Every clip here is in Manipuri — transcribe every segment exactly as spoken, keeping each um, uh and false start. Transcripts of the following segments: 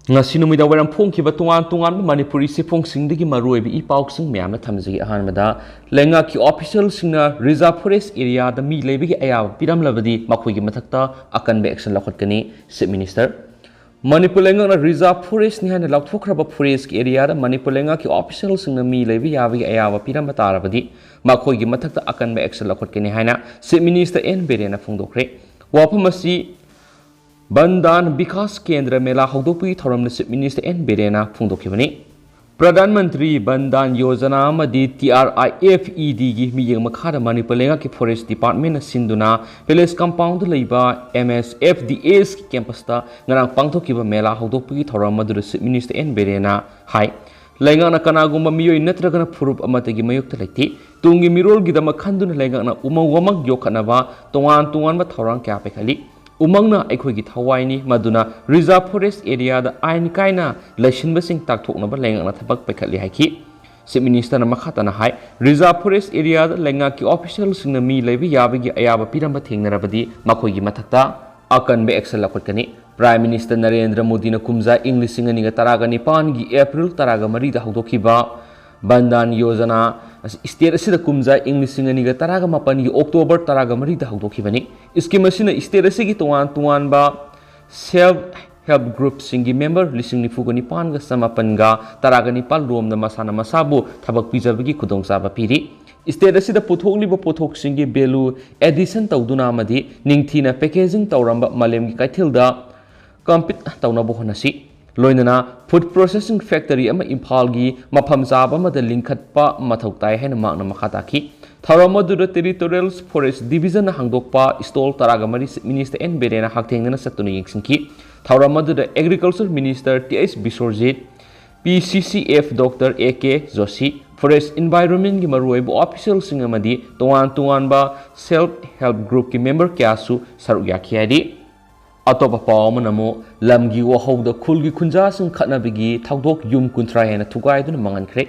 ꯉꯁꯤ ꯅꯨꯃꯤꯗꯥꯡ ꯋꯥꯏꯔꯝ ꯐꯣꯡꯈꯤꯕ ꯇꯣꯉꯥꯟ ꯇꯣꯉꯥꯟꯕ ꯃꯅꯤꯄꯨꯔꯤ ꯆꯦꯐꯣꯡꯁꯤꯡꯗꯒꯤ ꯃꯔꯨꯑꯣꯏꯕ ꯏ ꯄꯥꯎꯁꯤꯡ ꯃꯌꯥꯝꯅ ꯊꯝꯖꯒꯦ꯫ ꯑꯍꯥꯟꯕꯗ, ꯂꯩꯉꯥꯛꯀꯤ officialꯁꯤꯡꯅ reserve forest areaꯗ ꯃꯤ ꯂꯩꯕꯒꯤ ꯑꯌꯥꯕ ꯄꯤꯔꯝꯂꯕꯗꯤ ꯃꯈꯣꯏꯒꯤ ꯃꯊꯛꯇ ꯑꯀꯟꯕ action ꯂꯧꯈꯠꯀꯅꯤ, Chief Minister꯫ ꯃꯅꯤꯄꯨꯔ ꯂꯩꯉꯥꯛꯅ reserve forestꯅꯤ ꯍꯥꯏꯅ ꯂꯥꯎꯊꯣꯛꯈ꯭ꯔꯕ forestꯀꯤ areaꯗ ꯃꯅꯤꯄꯨꯔ ꯂꯩꯉꯥꯛꯀꯤ officialꯁꯤꯡꯅ ꯃꯤ ꯂꯩꯕ ꯌꯥꯕꯒꯤ ꯑꯌꯥꯕ ꯄꯤꯔꯝꯕ ꯇꯥꯔꯕꯗꯤ ꯃꯈꯣꯏꯒꯤ ꯃꯊꯛꯇ ꯑꯀꯟꯕ action ꯂꯧꯈꯠꯀꯅꯤ ꯍꯥꯏꯅ Chief Minister ꯑꯦꯟ ꯕꯤꯔꯦꯟꯅ ꯐꯣꯡꯗꯣꯛꯈ꯭ꯔꯦ꯫ ꯋꯥꯐꯝ ꯑꯁꯤ ꯕꯟ ꯙꯥꯟ ꯕꯤꯀꯥꯁ ꯀꯦꯟꯗ꯭ꯔ ꯃꯦꯂꯥ ꯍꯧꯗꯣꯛꯄꯒꯤ ꯊꯧꯔꯝꯗ Chief Minister and ꯕꯤꯔꯦꯟꯅ ꯐꯣꯡꯗꯣꯛꯈꯤꯕꯅꯤ꯫ Pradhan Mantri ꯕꯟ ꯙꯥꯟ ꯌꯣꯖꯅꯥ ꯑꯃꯗꯤ ꯇꯤ ꯑꯥꯔ ꯑꯥꯏ ꯑꯦꯐ ꯏ ꯗꯤꯒꯤ ꯃꯤꯠꯌꯦꯡ ꯃꯈꯥꯗ ꯃꯅꯤꯄꯨꯔ ꯂꯩꯉꯥꯛꯀꯤ forest departmentꯅ ꯁꯤꯟꯗꯨꯅ palace compoundꯗ ꯂꯩꯕ ꯑꯦꯝ ꯑꯦꯁ ꯑꯦꯐ ꯗꯤ ꯑꯦꯁꯀꯤ campusꯇ ꯉꯔꯥꯡ ꯄꯥꯡꯊꯣꯛꯈꯤꯕ ꯃꯦꯂꯥ ꯍꯧꯗꯣꯛꯄꯒꯤ ꯊꯧꯔꯝ ꯑꯗꯨꯗ Chief Minister ꯑꯦꯟ ꯕꯤꯔꯦꯟꯅ ꯍꯥꯏ, ꯂꯩꯉꯥꯛꯅ ꯀꯅꯥꯒꯨꯝꯕ ꯃꯤꯑꯣꯏ ꯅꯠꯇ꯭ꯔꯒꯅ ꯐꯨꯔꯨꯞ ꯑꯃꯠꯇꯒꯤ ꯃꯥꯌꯣꯛꯇ ꯂꯩꯇꯦ꯫ ꯇꯨꯡꯒꯤ ꯃꯤꯔꯣꯜꯒꯤꯗꯃꯛ ꯈꯟꯗꯨꯅ ꯂꯩꯉꯥꯛꯅ ꯎꯃꯪ ꯋꯥꯃꯪ ꯌꯣꯛꯈꯠꯅꯕ ꯇꯣꯉꯥꯟ ꯇꯣꯉꯥꯟꯕ ꯊꯧꯔꯥꯡ ꯀꯌꯥ ꯄꯥꯏꯈꯠꯂꯤ꯫ ꯎꯃꯪꯅ ꯑꯩꯈꯣꯏꯒꯤ ꯊꯋꯥꯏꯅꯤ, ꯃꯗꯨꯅ reserve forest areaꯗ ꯑꯥꯏꯟ ꯀꯥꯏꯅ ꯂꯩꯁꯤꯟꯕꯁꯤꯡ ꯇꯥꯛꯊꯣꯛꯅꯕ ꯂꯩꯉꯥꯛꯅ ꯊꯕꯛ ꯄꯥꯏꯈꯠꯂꯤ ꯍꯥꯏꯈꯤ꯫ Chief Ministerꯅ ꯃꯈꯥ ꯇꯥꯅ ꯍꯥꯏ, reserve forest areaꯗ ꯂꯩꯉꯥꯛꯀꯤ officialꯁꯤꯡꯅ ꯃꯤ ꯂꯩꯕ ꯌꯥꯕꯒꯤ ꯑꯌꯥꯕ ꯄꯤꯔꯝꯕ ꯊꯦꯡꯅꯔꯕꯗꯤ ꯃꯈꯣꯏꯒꯤ ꯃꯊꯛꯇ ꯑꯀꯟꯕ action ꯂꯧꯈꯠꯀꯅꯤ꯫ Prime Minister ꯅꯔꯦꯟꯗ꯭ꯔ ꯃꯣꯗꯤꯅ ꯀꯨꯝꯖꯥ ꯏꯪ ꯂꯤꯁꯤꯡ ꯑꯅꯤꯒ ꯇꯔꯥꯒ ꯅꯤꯄꯥꯟꯒꯤ April ꯇꯔꯥꯒ ꯃꯔꯤꯗ ꯍꯧꯗꯣꯛꯈꯤꯕ ꯕꯟ ꯙꯥꯟ ꯌꯣꯖꯅꯥ ꯑꯁꯤ state ꯑꯁꯤꯗ ꯀꯨꯝꯖꯥ ꯏꯪ ꯂꯤꯁꯤꯡ ꯑꯅꯤꯒ ꯇꯔꯥꯒ ꯃꯥꯄꯟꯒꯤ October ꯇꯔꯥꯒ ꯃꯔꯤꯗ ꯍꯧꯗꯣꯛꯈꯤꯕꯅꯤ꯫ Scheme ꯑꯁꯤꯅ state ꯑꯁꯤꯒꯤ ꯇꯣꯉꯥꯟ ꯇꯣꯉꯥꯟꯕ self help groupꯁꯤꯡꯒꯤ member ꯂꯤꯁꯤꯡ ꯅꯤꯐꯨꯒ ꯅꯤꯄꯥꯟꯒ ꯆꯃꯥꯄꯟꯒ ꯇꯔꯥꯒ ꯅꯤꯄꯥꯜ ꯔꯣꯝꯗ ꯃꯁꯥꯅ ꯃꯁꯥꯕꯨ ꯊꯕꯛ ꯄꯤꯖꯕꯒꯤ ꯈꯨꯗꯣꯡꯆꯥꯕ ꯄꯤꯔꯤ꯫ State ꯑꯁꯤꯗ ꯄꯨꯊꯣꯛꯂꯤꯕ ꯄꯣꯠꯊꯣꯛꯁꯤꯡꯒꯤ value addition ꯇꯧꯗꯨꯅ ꯑꯃꯗꯤ ꯅꯤꯡꯊꯤꯅ packaging ꯇꯧꯔꯝꯕ ꯃꯥꯂꯦꯝꯒꯤ ꯀꯩꯊꯦꯜꯗ compete ꯇꯧꯅꯕ ꯍꯣꯠꯅꯁꯤ꯫ ꯂꯣꯏꯅꯅ food processing factory ꯑꯃ ꯏꯝꯐꯥꯜꯒꯤ ꯃꯐꯝ ꯆꯥꯕ ꯑꯃꯗ ꯂꯤꯡꯈꯠꯄ ꯃꯊꯧ ꯇꯥꯏ ꯍꯥꯏꯅ ꯃꯍꯥꯛꯅ ꯃꯈꯥ ꯇꯥꯈꯤ꯫ ꯊꯧꯔꯝ ꯑꯗꯨꯗ Territorial Forest Divisionꯅ ꯍꯥꯡꯗꯣꯛꯄ stall ꯇꯔꯥꯒ ꯃꯔꯤ Minister ꯑꯦꯟ ꯕꯤꯔꯦꯟꯅ ꯍꯛꯊꯦꯡꯅꯅ ꯆꯠꯇꯨꯅ ꯌꯦꯡꯁꯤꯟꯈꯤ꯫ ꯊꯧꯔꯝ ꯑꯗꯨꯗ Agriculture Minister T H Biswarjit, P C C F Doctor A K Joshi, Forest Environmentꯀꯤ ꯃꯔꯨꯑꯣꯏꯕ officialꯁꯤꯡ ꯑꯃꯗꯤ ꯇꯣꯉꯥꯟ ꯇꯣꯉꯥꯟꯕ self help groupꯀꯤ member ꯀꯌꯥꯁꯨ ꯁꯔꯨꯛ ꯌꯥꯈꯤ ꯍꯥꯏꯔꯤ꯫ ꯑꯇꯣꯞꯄ ꯄꯥꯎ ꯑꯃꯅ ꯑꯃꯨꯛ ꯂꯝꯒꯤ ꯋꯥꯍꯧꯗ ꯈꯨꯜꯒꯤ ꯈꯨꯟꯖꯥꯁꯤꯡ ꯈꯠꯅꯕꯒꯤ ꯊꯧꯗꯣꯛ ꯌꯨꯝ ꯀꯨꯟꯊ꯭ꯔꯥ ꯍꯦꯟꯅ ꯊꯨꯒꯥꯏꯗꯨꯅ ꯃꯥꯡꯍꯟꯈ꯭ꯔꯦ꯫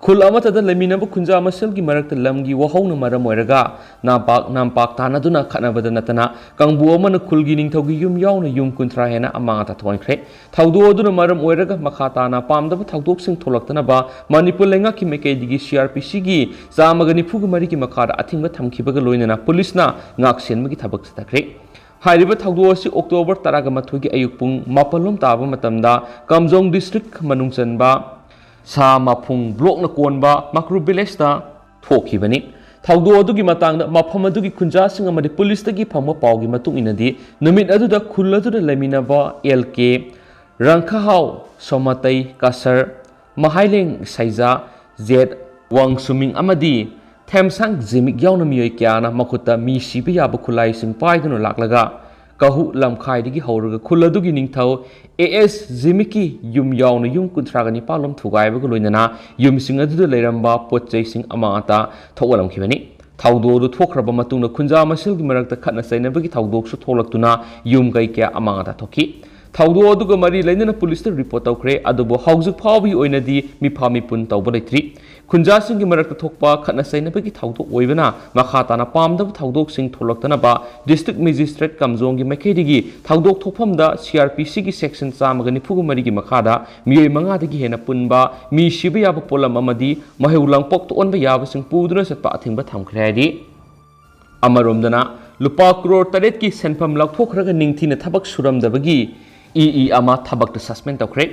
ꯈꯨꯜ ꯑꯃꯠꯇꯗ ꯂꯩꯃꯤꯟꯅꯕ ꯈꯨꯟꯖꯥ ꯃꯁꯦꯜꯒꯤ ꯃꯔꯛꯇ ꯂꯝꯒꯤ ꯋꯥꯍꯧꯅ ꯃꯔꯝ ꯑꯣꯏꯔꯒ ꯅꯥꯝꯄꯥꯛ ꯅꯥꯝꯄꯥꯛ ꯇꯥꯟꯅꯗꯨꯅ ꯈꯠꯅꯕꯗ ꯅꯠꯇꯅ ꯀꯥꯡꯕꯨ ꯑꯃꯅ ꯈꯨꯜꯒꯤ ꯅꯤꯡꯊꯧꯒꯤ ꯌꯨꯝ ꯌꯥꯎꯅ ꯌꯨꯝ ꯀꯨꯟꯊ꯭ꯔꯥ ꯍꯦꯟꯅ ꯑꯃꯥꯡ ꯑꯇꯥ ꯊꯣꯛꯍꯟꯈ꯭ꯔꯦ꯫ ꯊꯧꯗꯣꯛ ꯑꯗꯨꯅ ꯃꯔꯝ ꯑꯣꯏꯔꯒ ꯃꯈꯥ ꯇꯥꯅ ꯄꯥꯝꯗꯕ ꯊꯧꯗꯣꯛꯁꯤꯡ ꯊꯣꯛꯂꯛꯇꯅꯕ ꯃꯅꯤꯄꯨꯔ ꯂꯩꯉꯥꯛꯀꯤ ꯃꯥꯏꯀꯩꯗꯒꯤ C R P C ꯒꯤ ꯆꯥꯝꯃꯒ ꯅꯤꯐꯨꯒ ꯃꯔꯤꯒꯤ ꯃꯈꯥꯗ ꯑꯊꯤꯡꯕ ꯊꯝꯈꯤꯕꯒ ꯂꯣꯏꯅꯅ ꯄꯨꯂꯤꯁꯅ ꯉꯥꯛ ꯁꯦꯟꯕꯒꯤ ꯊꯕꯛ ꯆꯠꯊꯈ꯭ꯔꯦ꯫ ꯍꯥꯏꯔꯤꯕ ꯊꯧꯗꯣꯛ ꯑꯁꯤ October ꯇꯔꯥꯒ ꯃꯥꯊꯣꯏꯒꯤ ꯑꯌꯨꯛ ꯄꯨꯡ ꯃꯥꯄꯜ ꯂꯣꯝ ꯇꯥꯕ ꯃꯇꯝꯗ ꯀꯥꯝꯖꯣꯡ district ꯃꯅꯨꯡ ꯆꯟꯕ ꯁꯥ ꯃꯐꯨꯡ blockꯅ ꯀꯣꯟꯕ ꯃꯀ꯭ꯔꯨ villageꯇ ꯊꯣꯛꯈꯤꯕꯅꯤ꯫ ꯊꯧꯗꯣꯛ ꯑꯗꯨꯒꯤ ꯃꯇꯥꯡꯗ ꯃꯐꯝ ꯑꯗꯨꯒꯤ ꯈꯨꯟꯖꯥꯁꯤꯡ ꯑꯃꯗꯤ ꯄꯨꯂꯤꯁꯇꯒꯤ ꯐꯪꯕ ꯄꯥꯎꯒꯤ ꯃꯇꯨꯡ ꯏꯟꯅꯗꯤ, ꯅꯨꯃꯤꯠ ꯑꯗꯨꯗ ꯈꯨꯜ ꯑꯗꯨꯗ ꯂꯩꯃꯤꯟꯅꯕ L K, ꯔꯪꯈꯍꯥꯎ, ꯁꯣꯃꯥꯇꯩ ꯀꯁꯔ, ꯃꯍꯥꯏꯂꯦꯡ ꯁꯩꯖꯥ, ꯖꯦꯠ ꯋꯥꯡꯁꯨꯃꯤꯡ ꯑꯃꯗꯤ ꯊꯦꯝꯁꯥꯡ ꯖꯤꯃꯤꯛ ꯌꯥꯎꯅ ꯃꯤꯑꯣꯏ ꯀꯌꯥꯅ ꯃꯈꯨꯠꯇ ꯃꯤ ꯁꯤꯕ ꯌꯥꯕ ꯈꯨꯠꯂꯥꯏꯁꯤꯡ ꯄꯥꯏꯗꯨꯅ ꯂꯥꯛꯂꯒ ꯀꯍꯨ ꯂꯝꯈꯥꯏꯗꯒꯤ ꯍꯧꯔꯒ ꯈꯨꯜ ꯑꯗꯨꯒꯤ ꯅꯤꯡꯊꯧ A S ꯖꯤꯃꯤꯛꯀꯤ ꯌꯨꯝ ꯌꯥꯎꯅ ꯌꯨꯝ ꯀꯨꯟꯊ꯭ꯔꯥꯒ ꯅꯤꯄꯥꯜ ꯂꯣꯝ ꯊꯨꯒꯥꯏꯕꯒ ꯂꯣꯏꯅꯅ ꯌꯨꯝꯁꯤꯡ ꯑꯗꯨꯗ ꯂꯩꯔꯝꯕ ꯄꯣꯠ ꯆꯩꯁꯤꯡ ꯑꯃꯥꯡ ꯑꯇꯥ ꯊꯣꯛꯍꯜꯂꯝꯈꯤꯕꯅꯤ꯫ ꯊꯧꯗꯣꯛ ꯑꯗꯨ ꯊꯣꯛꯈ꯭ꯔꯕ ꯃꯇꯨꯡꯗ ꯈꯨꯟꯖꯥ ꯃꯁꯦꯜꯒꯤ ꯃꯔꯛꯇ ꯈꯠꯅ ꯆꯩꯅꯕꯒꯤ ꯊꯧꯗꯣꯛꯁꯨ ꯊꯣꯛꯂꯛꯇꯨꯅ ꯌꯨꯝ ꯀꯩ ꯀꯌꯥ ꯑꯃꯥꯡ ꯑꯇꯥ ꯊꯣꯛꯈꯤ꯫ ꯊꯧꯗꯣꯛ ꯑꯗꯨꯒ ꯃꯔꯤ ꯂꯩꯅꯅ ꯄꯨꯂꯤꯁꯇ report ꯇꯧꯈ꯭ꯔꯦ, ꯑꯗꯨꯕꯨ ꯍꯧꯖꯤꯛ ꯐꯥꯎꯕꯒꯤ ꯑꯣꯏꯅꯗꯤ ꯃꯤꯐꯥ ꯃꯤꯄꯨꯟ ꯇꯧꯕ ꯂꯩꯇ꯭ꯔꯤ꯫ ꯈꯨꯟꯖꯥꯁꯤꯡꯒꯤ ꯃꯔꯛꯇ ꯊꯣꯛꯄ ꯈꯠꯅ ꯆꯩꯅꯕꯒꯤ ꯊꯧꯗꯣꯛ ꯑꯣꯏꯕꯅ ꯃꯈꯥ ꯇꯥꯅ ꯄꯥꯝꯗꯕ ꯊꯧꯗꯣꯛꯁꯤꯡ ꯊꯣꯛꯂꯛꯇꯅꯕ district magistrate ꯀꯥꯝꯖꯣꯡꯒꯤ ꯃꯥꯏꯀꯩꯗꯒꯤ ꯊꯧꯗꯣꯛ ꯊꯣꯛꯐꯝꯗ C R P C ꯒꯤ section ꯆꯥꯝꯃꯒ ꯅꯤꯐꯨꯒ ꯃꯔꯤꯒꯤ ꯃꯈꯥꯗ ꯃꯤꯑꯣꯏ ꯃꯉꯥꯗꯒꯤ ꯍꯦꯟꯅ ꯄꯨꯟꯕ ꯃꯤ ꯁꯤꯕ ꯌꯥꯕ ꯄꯣꯠꯂꯝ ꯑꯃꯗꯤ ꯃꯍꯩ ꯂꯥꯡꯄꯣꯛꯇ ꯑꯣꯟꯕ ꯌꯥꯕꯁꯤꯡ ꯄꯨꯗꯨꯅ ꯆꯠꯄ ꯑꯊꯤꯡꯕ ꯊꯝꯈ꯭ꯔꯦ ꯍꯥꯏꯔꯤ꯫ ꯑꯃꯔꯣꯝꯗꯅ, ꯂꯨꯄꯥ ꯀ꯭ꯔꯣꯔ ꯇꯔꯦꯠꯀꯤ ꯁꯦꯟꯐꯝ ꯂꯧꯊꯣꯛꯈ꯭ꯔꯒ ꯅꯤꯡꯊꯤꯅ ꯊꯕꯛ ꯁꯨꯔꯝꯗꯕꯒꯤ E E ꯑꯃ ꯊꯕꯛꯇ suspend ꯇꯧꯈ꯭ꯔꯦ꯫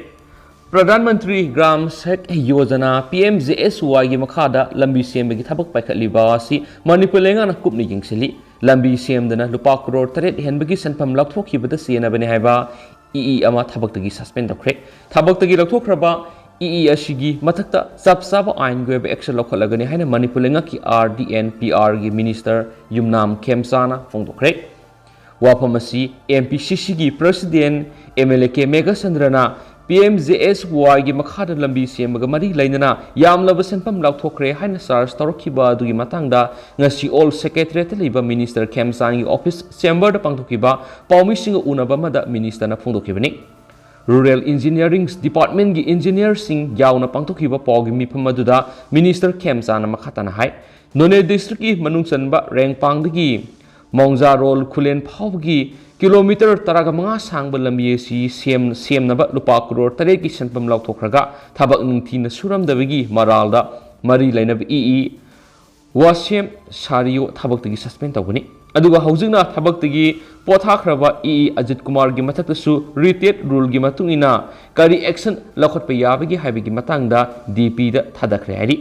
Pradhan Mantri Gram Sadak Yojana, P M G S Y ꯒꯤ ꯃꯈꯥꯗ ꯂꯝꯕꯤ ꯁꯦꯝꯕꯒꯤ ꯊꯕꯛ ꯄꯥꯏꯈꯠꯂꯤꯕ ꯑꯁꯤ ꯃꯅꯤꯄꯨꯔ ꯂꯩꯉꯥꯛꯅ ꯀꯨꯞꯅ ꯌꯦꯡꯁꯤꯜꯂꯤ꯫ ꯂꯝꯕꯤ ꯁꯦꯝꯗꯅ ꯂꯨꯄꯥ ꯀ꯭ꯔꯣꯔ ꯇꯔꯦꯠ ꯍꯦꯟꯕꯒꯤ ꯁꯦꯟꯐꯝ ꯂꯧꯊꯣꯛꯈꯤꯕꯗ ꯆꯦꯟꯅꯕꯅꯤ ꯍꯥꯏꯕ E E ꯑꯃ ꯊꯕꯛꯇꯒꯤ suspend ꯇꯧꯈ꯭ꯔꯦ꯫ ꯊꯕꯛꯇꯒꯤ ꯂꯧꯊꯣꯛꯈ꯭ꯔꯕ E E ꯑꯁꯤꯒꯤ ꯃꯊꯛꯇ ꯆꯞ ꯆꯥꯕ ꯑꯥꯏꯟꯒꯤ ꯑꯣꯏꯕ action ꯂꯧꯈꯠꯂꯒꯅꯤ ꯍꯥꯏꯅ ꯃꯅꯤꯄꯨꯔ ꯂꯩꯉꯥꯛꯀꯤ R D and P R ꯒꯤ minister ꯌꯨꯝꯅꯥꯝ ꯈꯦꯝꯆꯥꯅ ꯐꯣꯡꯗꯣꯛꯈ꯭ꯔꯦ꯫ ꯋꯥꯐꯝ ꯑꯁꯤ M P C C ꯒꯤ president M L A K ꯃꯦꯘꯆꯟꯗ꯭ꯔꯅ P M G S Y ꯒꯤ ꯃꯈꯥꯗ ꯂꯝꯕꯤ ꯁꯦꯝꯕꯒ ꯃꯔꯤ ꯂꯩꯅꯅ ꯌꯥꯝꯂꯕ ꯁꯦꯟꯐꯝ ꯂꯧꯊꯣꯛꯈ꯭ꯔꯦ ꯍꯥꯏꯅ charge ꯇꯧꯔꯛꯈꯤꯕ ꯑꯗꯨꯒꯤ ꯃꯇꯥꯡꯗ ꯉꯁꯤ All Secretariat ꯇ ꯂꯩꯕ minister ꯈꯦꯝꯆꯥꯟꯒꯤ office chamber ꯗ ꯄꯥꯡꯊꯣꯛꯈꯤꯕ ꯄꯥꯎꯃꯤꯁꯤꯡꯒ ꯎꯅꯕ ꯑꯃꯗ minister ꯅ ꯐꯣꯡꯗꯣꯛꯈꯤꯕꯅꯤ꯫ Rural Engineering Departmentꯀꯤ engineerꯁꯤꯡ ꯌꯥꯎꯅ ꯄꯥꯡꯊꯣꯛꯈꯤꯕ ꯄꯥꯎꯒꯤ ꯃꯤꯐꯝ ꯑꯗꯨꯗ Minister ꯈꯦꯝꯆꯥꯟꯅ ꯃꯈꯥ ꯇꯥꯅ ꯍꯥꯏ, ꯅꯣꯅꯦ districtꯀꯤ ꯃꯅꯨꯡ ꯆꯟꯕ ꯔꯦꯡꯄꯥꯡꯗꯒꯤ ꯃꯣꯡꯖꯥꯔꯣꯜ ꯈꯨꯂꯦꯟ ꯐꯥꯎꯕꯒꯤ ꯀꯤꯂꯣꯃꯤꯇꯔ ꯇꯔꯥꯒ ꯃꯉꯥ ꯁꯥꯡꯕ ꯂꯝꯕꯤ ꯑꯁꯤ ꯁꯦꯝ-, ꯁꯦꯝꯅꯕ ꯂꯨꯄꯥ ꯀ꯭ꯔꯣꯔ ꯇꯔꯦꯠꯀꯤ ꯁꯦꯟꯐꯝ ꯂꯧꯊꯣꯛꯈ꯭ꯔꯒ ꯊꯕꯛ ꯅꯤꯡꯊꯤꯅ ꯁꯨꯔꯝꯗꯕꯒꯤ ꯃꯔꯥꯜꯗ ꯃꯔꯤ ꯂꯩꯅꯕ ꯏ ꯏ ꯋꯥꯁꯦꯝ ꯁꯥꯔꯤꯌꯣ ꯊꯕꯛꯇꯒꯤ suspend ꯇꯧꯒꯅꯤ꯫ ꯑꯗꯨꯒ ꯍꯧꯖꯤꯛꯅ ꯊꯕꯛꯇꯒꯤ ꯄꯣꯊꯥꯈ꯭ꯔꯕ ꯏ ꯏ ꯑꯖꯤꯠ ꯀꯨꯃꯥꯔꯒꯤ ꯃꯊꯛꯇꯁꯨ retired ruleꯒꯤ ꯃꯇꯨꯡ ꯏꯟꯅ ꯀꯔꯤ action ꯂꯧꯈꯠꯄ ꯌꯥꯕꯒꯦ ꯍꯥꯏꯕꯒꯤ ꯃꯇꯥꯡꯗ D Pꯗ ꯊꯥꯗꯈ꯭ꯔꯦ ꯍꯥꯏꯔꯤ꯫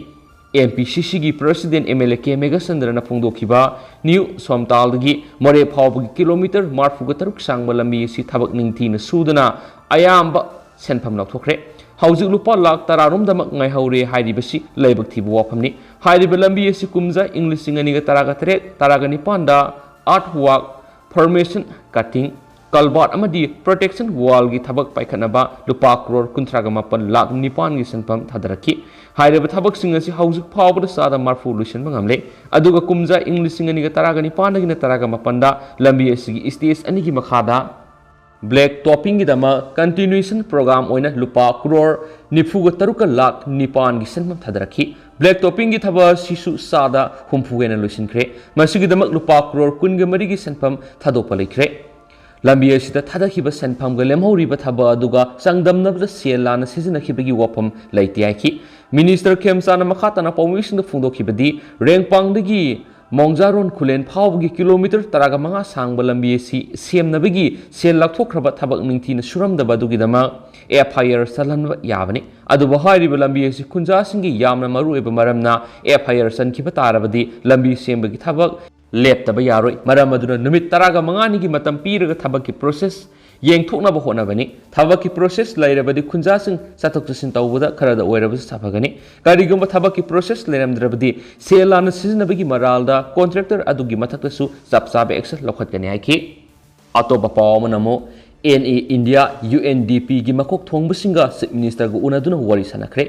M P C Cꯒꯤ president M L A K ꯃꯦꯘꯆꯟꯗ꯭ꯔꯅ ꯐꯣꯡꯗꯣꯛꯈꯤꯕ ꯅ꯭ꯌꯨ ꯁꯣꯝꯇꯥꯜꯗꯒꯤ ꯃꯣꯔꯦ ꯐꯥꯎꯕꯒꯤ ꯀꯤꯂꯣꯃꯤꯇꯔ ꯃꯔꯤꯐꯨꯒ ꯇꯔꯨꯛ ꯁꯥꯡꯕ ꯂꯝꯕꯤ ꯑꯁꯤ ꯊꯕꯛ ꯅꯤꯡꯊꯤꯅ ꯁꯨꯗꯅ ꯑꯌꯥꯝꯕ ꯁꯦꯟꯐꯝ ꯂꯧꯊꯣꯛꯈ꯭ꯔꯦ꯫ ꯍꯧꯖꯤꯛ ꯂꯨꯄꯥ ꯂꯥꯈ ꯇꯔꯥꯔꯣꯝꯗꯃꯛ ꯉꯥꯏꯍꯧꯔꯦ ꯍꯥꯏꯔꯤꯕꯁꯤ ꯂꯥꯏꯕꯛ ꯊꯤꯕ ꯋꯥꯐꯝꯅꯤ꯫ ꯍꯥꯏꯔꯤꯕ ꯂꯝꯕꯤ ꯑꯁꯤ ꯀꯨꯝꯖꯥ ꯏꯪ ꯂꯤꯁꯤꯡ ꯑꯅꯤꯒ ꯇꯔꯥꯒ ꯇꯔꯦꯠ, ꯇꯔꯥꯒ ꯅꯤꯄꯥꯟꯗ earthwork, formation cutting, culvert ꯑꯃꯗꯤ protection wallꯒꯤ ꯊꯕꯛ ꯄꯥꯏꯈꯠꯅꯕ ꯂꯨꯄꯥ ꯀ꯭ꯔꯣꯔ ꯀꯨꯟꯊ꯭ꯔꯥꯒ ꯃꯥꯄꯟ ꯂꯥꯈ ꯅꯤꯄꯥꯟꯒꯤ ꯁꯦꯟꯐꯝ ꯊꯥꯗꯔꯛꯈꯤ꯫ ꯍꯥꯏꯔꯤꯕ ꯊꯕꯛꯁꯤꯡ ꯑꯁꯤ ꯍꯧꯖꯤꯛ ꯐꯥꯎꯕꯗ ꯆꯥꯗ ꯃꯔꯤꯐꯨ ꯂꯣꯏꯁꯤꯟꯕ ꯉꯝꯂꯦ꯫ ꯑꯗꯨꯒ ꯀꯨꯝꯖꯥ ꯏꯪ ꯂꯤꯁꯤꯡ ꯑꯅꯤꯒ ꯇꯔꯥꯒ ꯅꯤꯄꯥꯟꯗꯒꯤꯅ ꯇꯔꯥꯒ ꯃꯥꯄꯟꯗ ꯂꯝꯕꯤ ꯑꯁꯤꯒꯤ stage ꯑꯅꯤꯒꯤ ꯃꯈꯥꯗ black toppingꯒꯤꯗꯃꯛ continuation program ꯑꯣꯏꯅ ꯂꯨꯄꯥ ꯀ꯭ꯔꯣꯔ ꯅꯤꯐꯨꯒ ꯇꯔꯨꯛꯀ ꯂꯥꯈ ꯅꯤꯄꯥꯟꯒꯤ ꯁꯦꯟꯐꯝ ꯊꯥꯗꯔꯛꯈꯤ꯫ Black toppingꯒꯤ ꯊꯕꯛ ꯑꯁꯤꯁꯨ ꯆꯥꯗ ꯍꯨꯝꯐꯨ ꯍꯦꯟꯅ ꯂꯣꯏꯁꯤꯟꯈ꯭ꯔꯦ꯫ ꯃꯁꯤꯒꯤꯗꯃꯛ ꯂꯨꯄꯥ ꯀ꯭ꯔꯣꯔ ꯀꯨꯟꯒ ꯃꯔꯤꯒꯤ ꯁꯦꯟꯐꯝ ꯊꯥꯗꯣꯛꯄ ꯂꯩꯈ꯭ꯔꯦ꯫ ꯂꯝꯕꯤ ꯑꯁꯤꯗ ꯊꯥꯗꯈꯤꯕ ꯁꯦꯟꯐꯝꯒ ꯂꯦꯝꯍꯧꯔꯤꯕ ꯊꯕꯛ ꯑꯗꯨꯒ ꯆꯥꯡꯗꯝꯅꯕꯗ ꯁꯦꯜ ꯂꯥꯟꯅ ꯁꯤꯖꯤꯟꯅꯈꯤꯕꯒꯤ ꯋꯥꯐꯝ ꯂꯩꯇꯦ ꯍꯥꯏꯈꯤ꯫ Minister ꯈꯦꯝꯆꯥꯟꯅ ꯃꯈꯥ ꯇꯥꯅ ꯄꯥꯎꯃꯤꯁꯤꯡꯗ ꯐꯣꯡꯗꯣꯛꯈꯤꯕꯗꯤ, ꯔꯦꯡꯄꯥꯡꯗꯒꯤ ꯃꯣꯡꯖꯥꯔꯣꯟ ꯈꯨꯂꯦꯟ ꯐꯥꯎꯕꯒꯤ ꯀꯤꯂꯣꯃꯤꯇꯔ ꯇꯔꯥꯒ ꯃꯉꯥ ꯁꯥꯡꯕ ꯂꯝꯕꯤ ꯑꯁꯤ ꯁꯦꯝꯅꯕꯒꯤ ꯁꯦꯜ ꯂꯧꯊꯣꯛꯈ꯭ꯔꯕ ꯊꯕꯛ ꯅꯤꯡꯊꯤꯅ ꯁꯨꯔꯝꯗꯕ ꯑꯗꯨꯒꯤꯗꯃꯛ F I R ꯆꯜꯍꯟꯕ ꯌꯥꯕꯅꯤ꯫ ꯑꯗꯨꯕꯨ ꯍꯥꯏꯔꯤꯕ ꯂꯝꯕꯤ ꯑꯁꯤ ꯈꯨꯟꯖꯥꯁꯤꯡꯒꯤ ꯌꯥꯝꯅ ꯃꯔꯨꯑꯣꯏꯕ ꯃꯔꯝꯅ F I R ꯆꯟꯈꯤꯕ ꯇꯥꯔꯕꯗꯤ ꯂꯝꯕꯤ ꯁꯦꯝꯕꯒꯤ ꯊꯕꯛ ꯂꯦꯞꯇꯕ ꯌꯥꯔꯣꯏ꯫ ꯃꯔꯝ ꯑꯗꯨꯅ ꯅꯨꯃꯤꯠ ꯇꯔꯥꯒ ꯃꯉꯥꯅꯤꯒꯤ ꯃꯇꯝ ꯄꯤꯔꯒ ꯊꯕꯛꯀꯤ process ꯌꯦꯡꯊꯣꯛꯅꯕ ꯍꯣꯠꯅꯕꯅꯤ꯫ ꯊꯕꯛꯀꯤ process ꯂꯩꯔꯕꯗꯤ ꯈꯨꯟꯖꯥꯁꯤꯡ ꯆꯠꯊꯣꯛ ꯆꯠꯁꯤꯟ ꯇꯧꯕꯗ ꯈꯔꯗ ꯑꯣꯏꯔꯕꯁꯨ ꯁꯥꯐꯒꯅꯤ꯫ ꯀꯔꯤꯒꯨꯝꯕ ꯊꯕꯛꯀꯤ process ꯂꯩꯔꯝꯗ꯭ꯔꯕꯗꯤ ꯁꯦꯜ ꯂꯥꯟꯅ ꯁꯤꯖꯤꯟꯅꯕꯒꯤ ꯃꯔꯥꯜꯗ contractor ꯑꯗꯨꯒꯤ ꯃꯊꯛꯇꯁꯨ ꯆꯞ ꯆꯥꯕ action ꯂꯧꯈꯠꯀꯅꯤ ꯍꯥꯏꯈꯤ꯫ ꯑꯇꯣꯞꯄ ꯄꯥꯎ ꯑꯃꯅ ꯑꯃꯨꯛ N A India U N D Pꯒꯤ ꯃꯀꯣꯛ ꯊꯣꯡꯕꯁꯤꯡꯒ Chief Ministerꯒ ꯎꯅꯗꯨꯅ ꯋꯥꯔꯤ ꯁꯥꯟꯅꯈ꯭ꯔꯦ꯫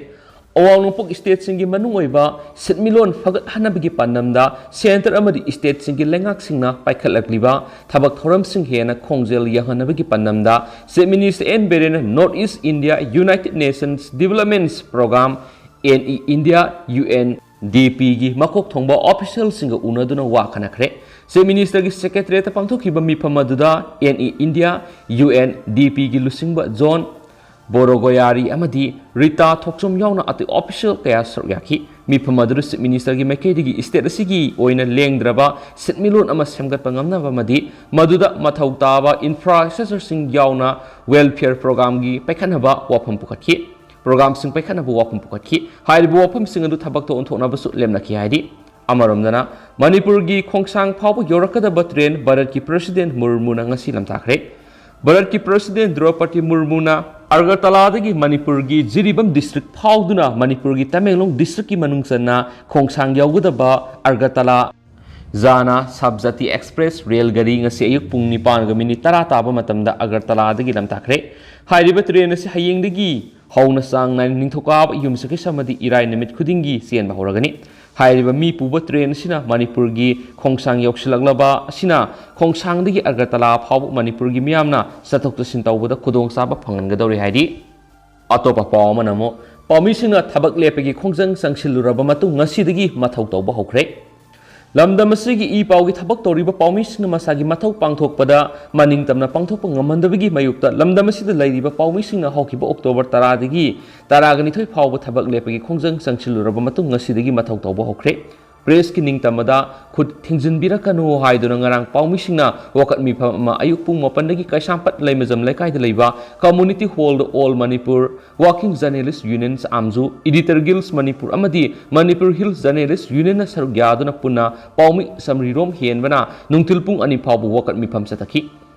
ꯑꯋꯥꯡ ꯅꯣꯡꯄꯣꯛ stateꯁꯤꯡꯒꯤ ꯃꯅꯨꯡ ꯑꯣꯏꯕ ꯁꯦꯟꯃꯤꯠꯂꯣꯟ ꯐꯒꯠꯍꯟꯅꯕꯒꯤ ꯄꯥꯟꯗꯝꯗ centre ꯑꯃꯗꯤ stateꯁꯤꯡꯒꯤ ꯂꯩꯉꯥꯛꯁꯤꯡꯅ ꯄꯥꯏꯈꯠꯂꯛꯂꯤꯕ ꯊꯕꯛ ꯊꯧꯔꯝꯁꯤꯡ ꯍꯦꯟꯅ ꯈꯣꯡꯖꯦꯜ ꯌꯥꯡꯍꯟꯅꯕꯒꯤ ꯄꯥꯟꯗꯝꯗ Chief Minister N ꯕꯤꯔꯦꯟꯅ North East India United Nations Development Programme, NEIndia, UNDPꯒꯤ ꯃꯀꯣꯛ ꯊꯣꯡꯕ officialꯁꯤꯡꯒ ꯎꯅꯗꯨꯅ ꯋꯥ ꯈꯟꯅꯈ꯭ꯔꯦ꯫ Chief Ministerꯒꯤ secretariatꯇ ꯄꯥꯡꯊꯣꯛꯈꯤꯕ ꯃꯤꯐꯝ ꯑꯗꯨꯗ NEIndia, UNDPꯒꯤ ꯂꯨꯆꯤꯡꯕ ꯖꯣꯟ ꯕꯣꯔꯣꯒꯣꯌꯥꯔꯤ ꯑꯃꯗꯤ ꯔꯤꯇꯥ ꯊꯣꯛꯆꯣꯝ ꯌꯥꯎꯅ ꯑꯇꯩ official ꯀꯌꯥ ꯁꯔꯨꯛ ꯌꯥꯈꯤ꯫ ꯃꯤꯐꯝ ꯑꯗꯨꯗ Chief Ministerꯒꯤ ꯃꯥꯏꯀꯩꯗꯒꯤ state ꯑꯁꯤꯒꯤ ꯑꯣꯏꯅ ꯂꯦꯡꯗ꯭ꯔꯕ ꯁꯦꯟꯃꯤꯠꯂꯣꯟ ꯑꯃ ꯁꯦꯝꯒꯠꯄ ꯉꯝꯅꯕ ꯑꯃꯗꯤ ꯃꯗꯨꯗ ꯃꯊꯧ ꯇꯥꯕ infrastructureꯁꯤꯡ ꯌꯥꯎꯅ welfare programmeꯒꯤ ꯄꯥꯏꯈꯠꯅꯕ ꯋꯥꯐꯝ ꯄꯨꯈꯠꯈꯤ꯫ Programmeꯁꯤꯡ ꯄꯥꯏꯈꯠꯅꯕ ꯋꯥꯐꯝ ꯄꯨꯈꯠꯈꯤ꯫ ꯍꯥꯏꯔꯤꯕ ꯋꯥꯐꯝꯁꯤꯡ ꯑꯗꯨ ꯊꯕꯛꯇ ꯑꯣꯟꯊꯣꯛꯅꯕꯁꯨ ꯂꯦꯞꯅꯈꯤ ꯍꯥꯏꯔꯤ꯫ ꯑꯃꯔꯣꯝꯗꯅ, ꯃꯅꯤꯄꯨꯔꯒꯤ ꯈꯣꯡꯁꯥꯡ ꯐꯥꯎꯕ ꯌꯧꯔꯛꯀꯗꯕ train ꯚꯥꯔꯠꯀꯤ President ꯃꯨꯔꯃꯨꯅ ꯉꯁꯤ ꯂꯝꯇꯥꯈ꯭ꯔꯦ꯫ ꯚꯥꯔꯠꯀꯤ President ꯗ꯭ꯔꯧꯄꯗꯤ ꯃꯨꯔꯃꯨꯅ ꯑꯒꯔꯇꯂꯥꯗꯒꯤ ꯃꯅꯤꯄꯨꯔꯒꯤ ꯖꯤꯔꯤꯕꯥꯝ district ꯐꯥꯎꯗꯨꯅ ꯃꯅꯤꯄꯨꯔꯒꯤ ꯇꯃꯦꯡꯂꯣꯡ districtꯀꯤ ꯃꯅꯨꯡ ꯆꯟꯅ ꯈꯣꯡꯁꯥꯡ ꯌꯧꯒꯗꯕ ꯑꯒꯔꯇꯂꯥ ꯖꯥꯅꯥ ꯁꯕꯖꯥꯇꯤ Express ꯔꯦꯜ ꯒꯥꯔꯤ ꯉꯁꯤ ꯑꯌꯨꯛ ꯄꯨꯡ ꯅꯤꯄꯥꯟꯒ ꯃꯤꯅꯤꯠ ꯇꯔꯥ ꯇꯥꯕ ꯃꯇꯝꯗ ꯑꯒꯔꯇꯂꯥꯗꯒꯤ ꯂꯝꯇꯥꯈ꯭ꯔꯦ꯫ ꯍꯥꯏꯔꯤꯕ train ꯑꯁꯤ ꯍꯌꯦꯡꯗꯒꯤ ꯍꯧꯅ ꯆꯥꯡ ꯅꯥꯏꯅ ꯅꯤꯡꯊꯧꯀꯥꯕ, ꯌꯨꯝꯁꯀꯩꯁ ꯑꯃꯗꯤ ꯏꯔꯥꯏ ꯅꯨꯃꯤꯠ ꯈꯨꯗꯤꯡꯒꯤ ꯆꯦꯟꯕ ꯍꯧꯔꯒꯅꯤ꯫ ꯍꯥꯏꯔꯤꯕ ꯃꯤ ꯄꯨꯕ train ꯑꯁꯤꯅ ꯃꯅꯤꯄꯨꯔꯒꯤ ꯈꯣꯡꯁꯥꯡ ꯌꯧꯁꯤꯜꯂꯛꯂꯕ ꯑꯁꯤꯅ ꯈꯣꯡꯁꯥꯡꯗꯒꯤ ꯑꯒꯔꯇꯂꯥ ꯐꯥꯎꯕ ꯃꯅꯤꯄꯨꯔꯒꯤ ꯃꯤꯌꯥꯝꯅ ꯆꯠꯊꯣꯛ ꯆꯠꯁꯤꯟ ꯇꯧꯕꯗ ꯈꯨꯗꯣꯡꯆꯥꯕ ꯐꯪꯍꯟꯒꯗꯧꯔꯤ ꯍꯥꯏꯔꯤ꯫ ꯑꯇꯣꯞꯄ ꯄꯥꯎ ꯑꯃꯅ ꯑꯃꯨꯛ, ꯄꯥꯎꯃꯤꯁꯤꯡꯅ ꯊꯕꯛ ꯂꯦꯞꯄꯒꯤ ꯈꯣꯡꯖꯪ ꯆꯪꯁꯤꯜꯂꯨꯔꯕ ꯃꯇꯨꯡ ꯉꯁꯤꯗꯒꯤ ꯃꯊꯧ ꯇꯧꯕ ꯍꯧꯈ꯭ꯔꯦ꯫ ꯂꯝꯗꯝ ꯑꯁꯤꯒꯤ ꯏ ꯄꯥꯎꯒꯤ ꯊꯕꯛ ꯇꯧꯔꯤꯕ ꯄꯥꯎꯃꯤꯁꯤꯡꯅ ꯃꯁꯥꯒꯤ ꯃꯊꯧ ꯄꯥꯡꯊꯣꯛꯄꯗ ꯃꯅꯤꯡ ꯇꯝꯅ ꯄꯥꯡꯊꯣꯛꯄ ꯉꯝꯍꯟꯗꯕꯒꯤ ꯃꯥꯌꯣꯛꯇ ꯂꯝꯗꯝ ꯑꯁꯤꯗ ꯂꯩꯔꯤꯕ ꯄꯥꯎꯃꯤꯁꯤꯡꯅ ꯍꯧꯈꯤꯕ October ꯇꯔꯥꯗꯒꯤ ꯇꯔꯥꯒ ꯅꯤꯊꯣꯏ ꯐꯥꯎꯕ ꯊꯕꯛ ꯂꯦꯞꯄꯒꯤ ꯈꯣꯡꯖꯪ ꯆꯪꯁꯤꯜꯂꯨꯔꯕ ꯃꯇꯨꯡ ꯉꯁꯤꯗꯒꯤ ꯃꯊꯧ ꯇꯧꯕ ꯍꯧꯈ꯭ꯔꯦ꯫ Pressꯀꯤ ꯅꯤꯡꯇꯝꯕꯗ ꯈꯨꯠ ꯊꯤꯡꯖꯤꯟꯕꯤꯔꯛꯀꯅꯨ ꯍꯥꯏꯗꯨꯅ ꯉꯔꯥꯡ ꯄꯥꯎꯃꯤꯁꯤꯡꯅ ꯋꯥꯀꯠ ꯃꯤꯐꯝ ꯑꯃ ꯑꯌꯨꯛ ꯄꯨꯡ ꯃꯥꯄꯟꯗꯒꯤ ꯀꯩꯁꯥꯝꯄꯥꯠ ꯂꯩꯃꯖꯝ ꯂꯩꯀꯥꯏꯗ ꯂꯩꯕ Community Hallꯗ All Manipur Working Journalist Union, AMJU, Editor Guilds Manipur ꯑꯃꯗꯤ Manipur Hill Journalist Unionꯅ ꯁꯔꯨꯛ ꯌꯥꯗꯨꯅ ꯄꯨꯟꯅ ꯄꯥꯎꯃꯤ ꯆꯥꯃꯔꯤꯔꯣꯝ ꯍꯦꯟꯕꯅ ꯅꯨꯡꯊꯤꯜ ꯄꯨꯡ ꯑꯅꯤ ꯐꯥꯎꯕ ꯋꯥꯀꯠ ꯃꯤꯐꯝ ꯆꯠꯊꯈꯤ꯫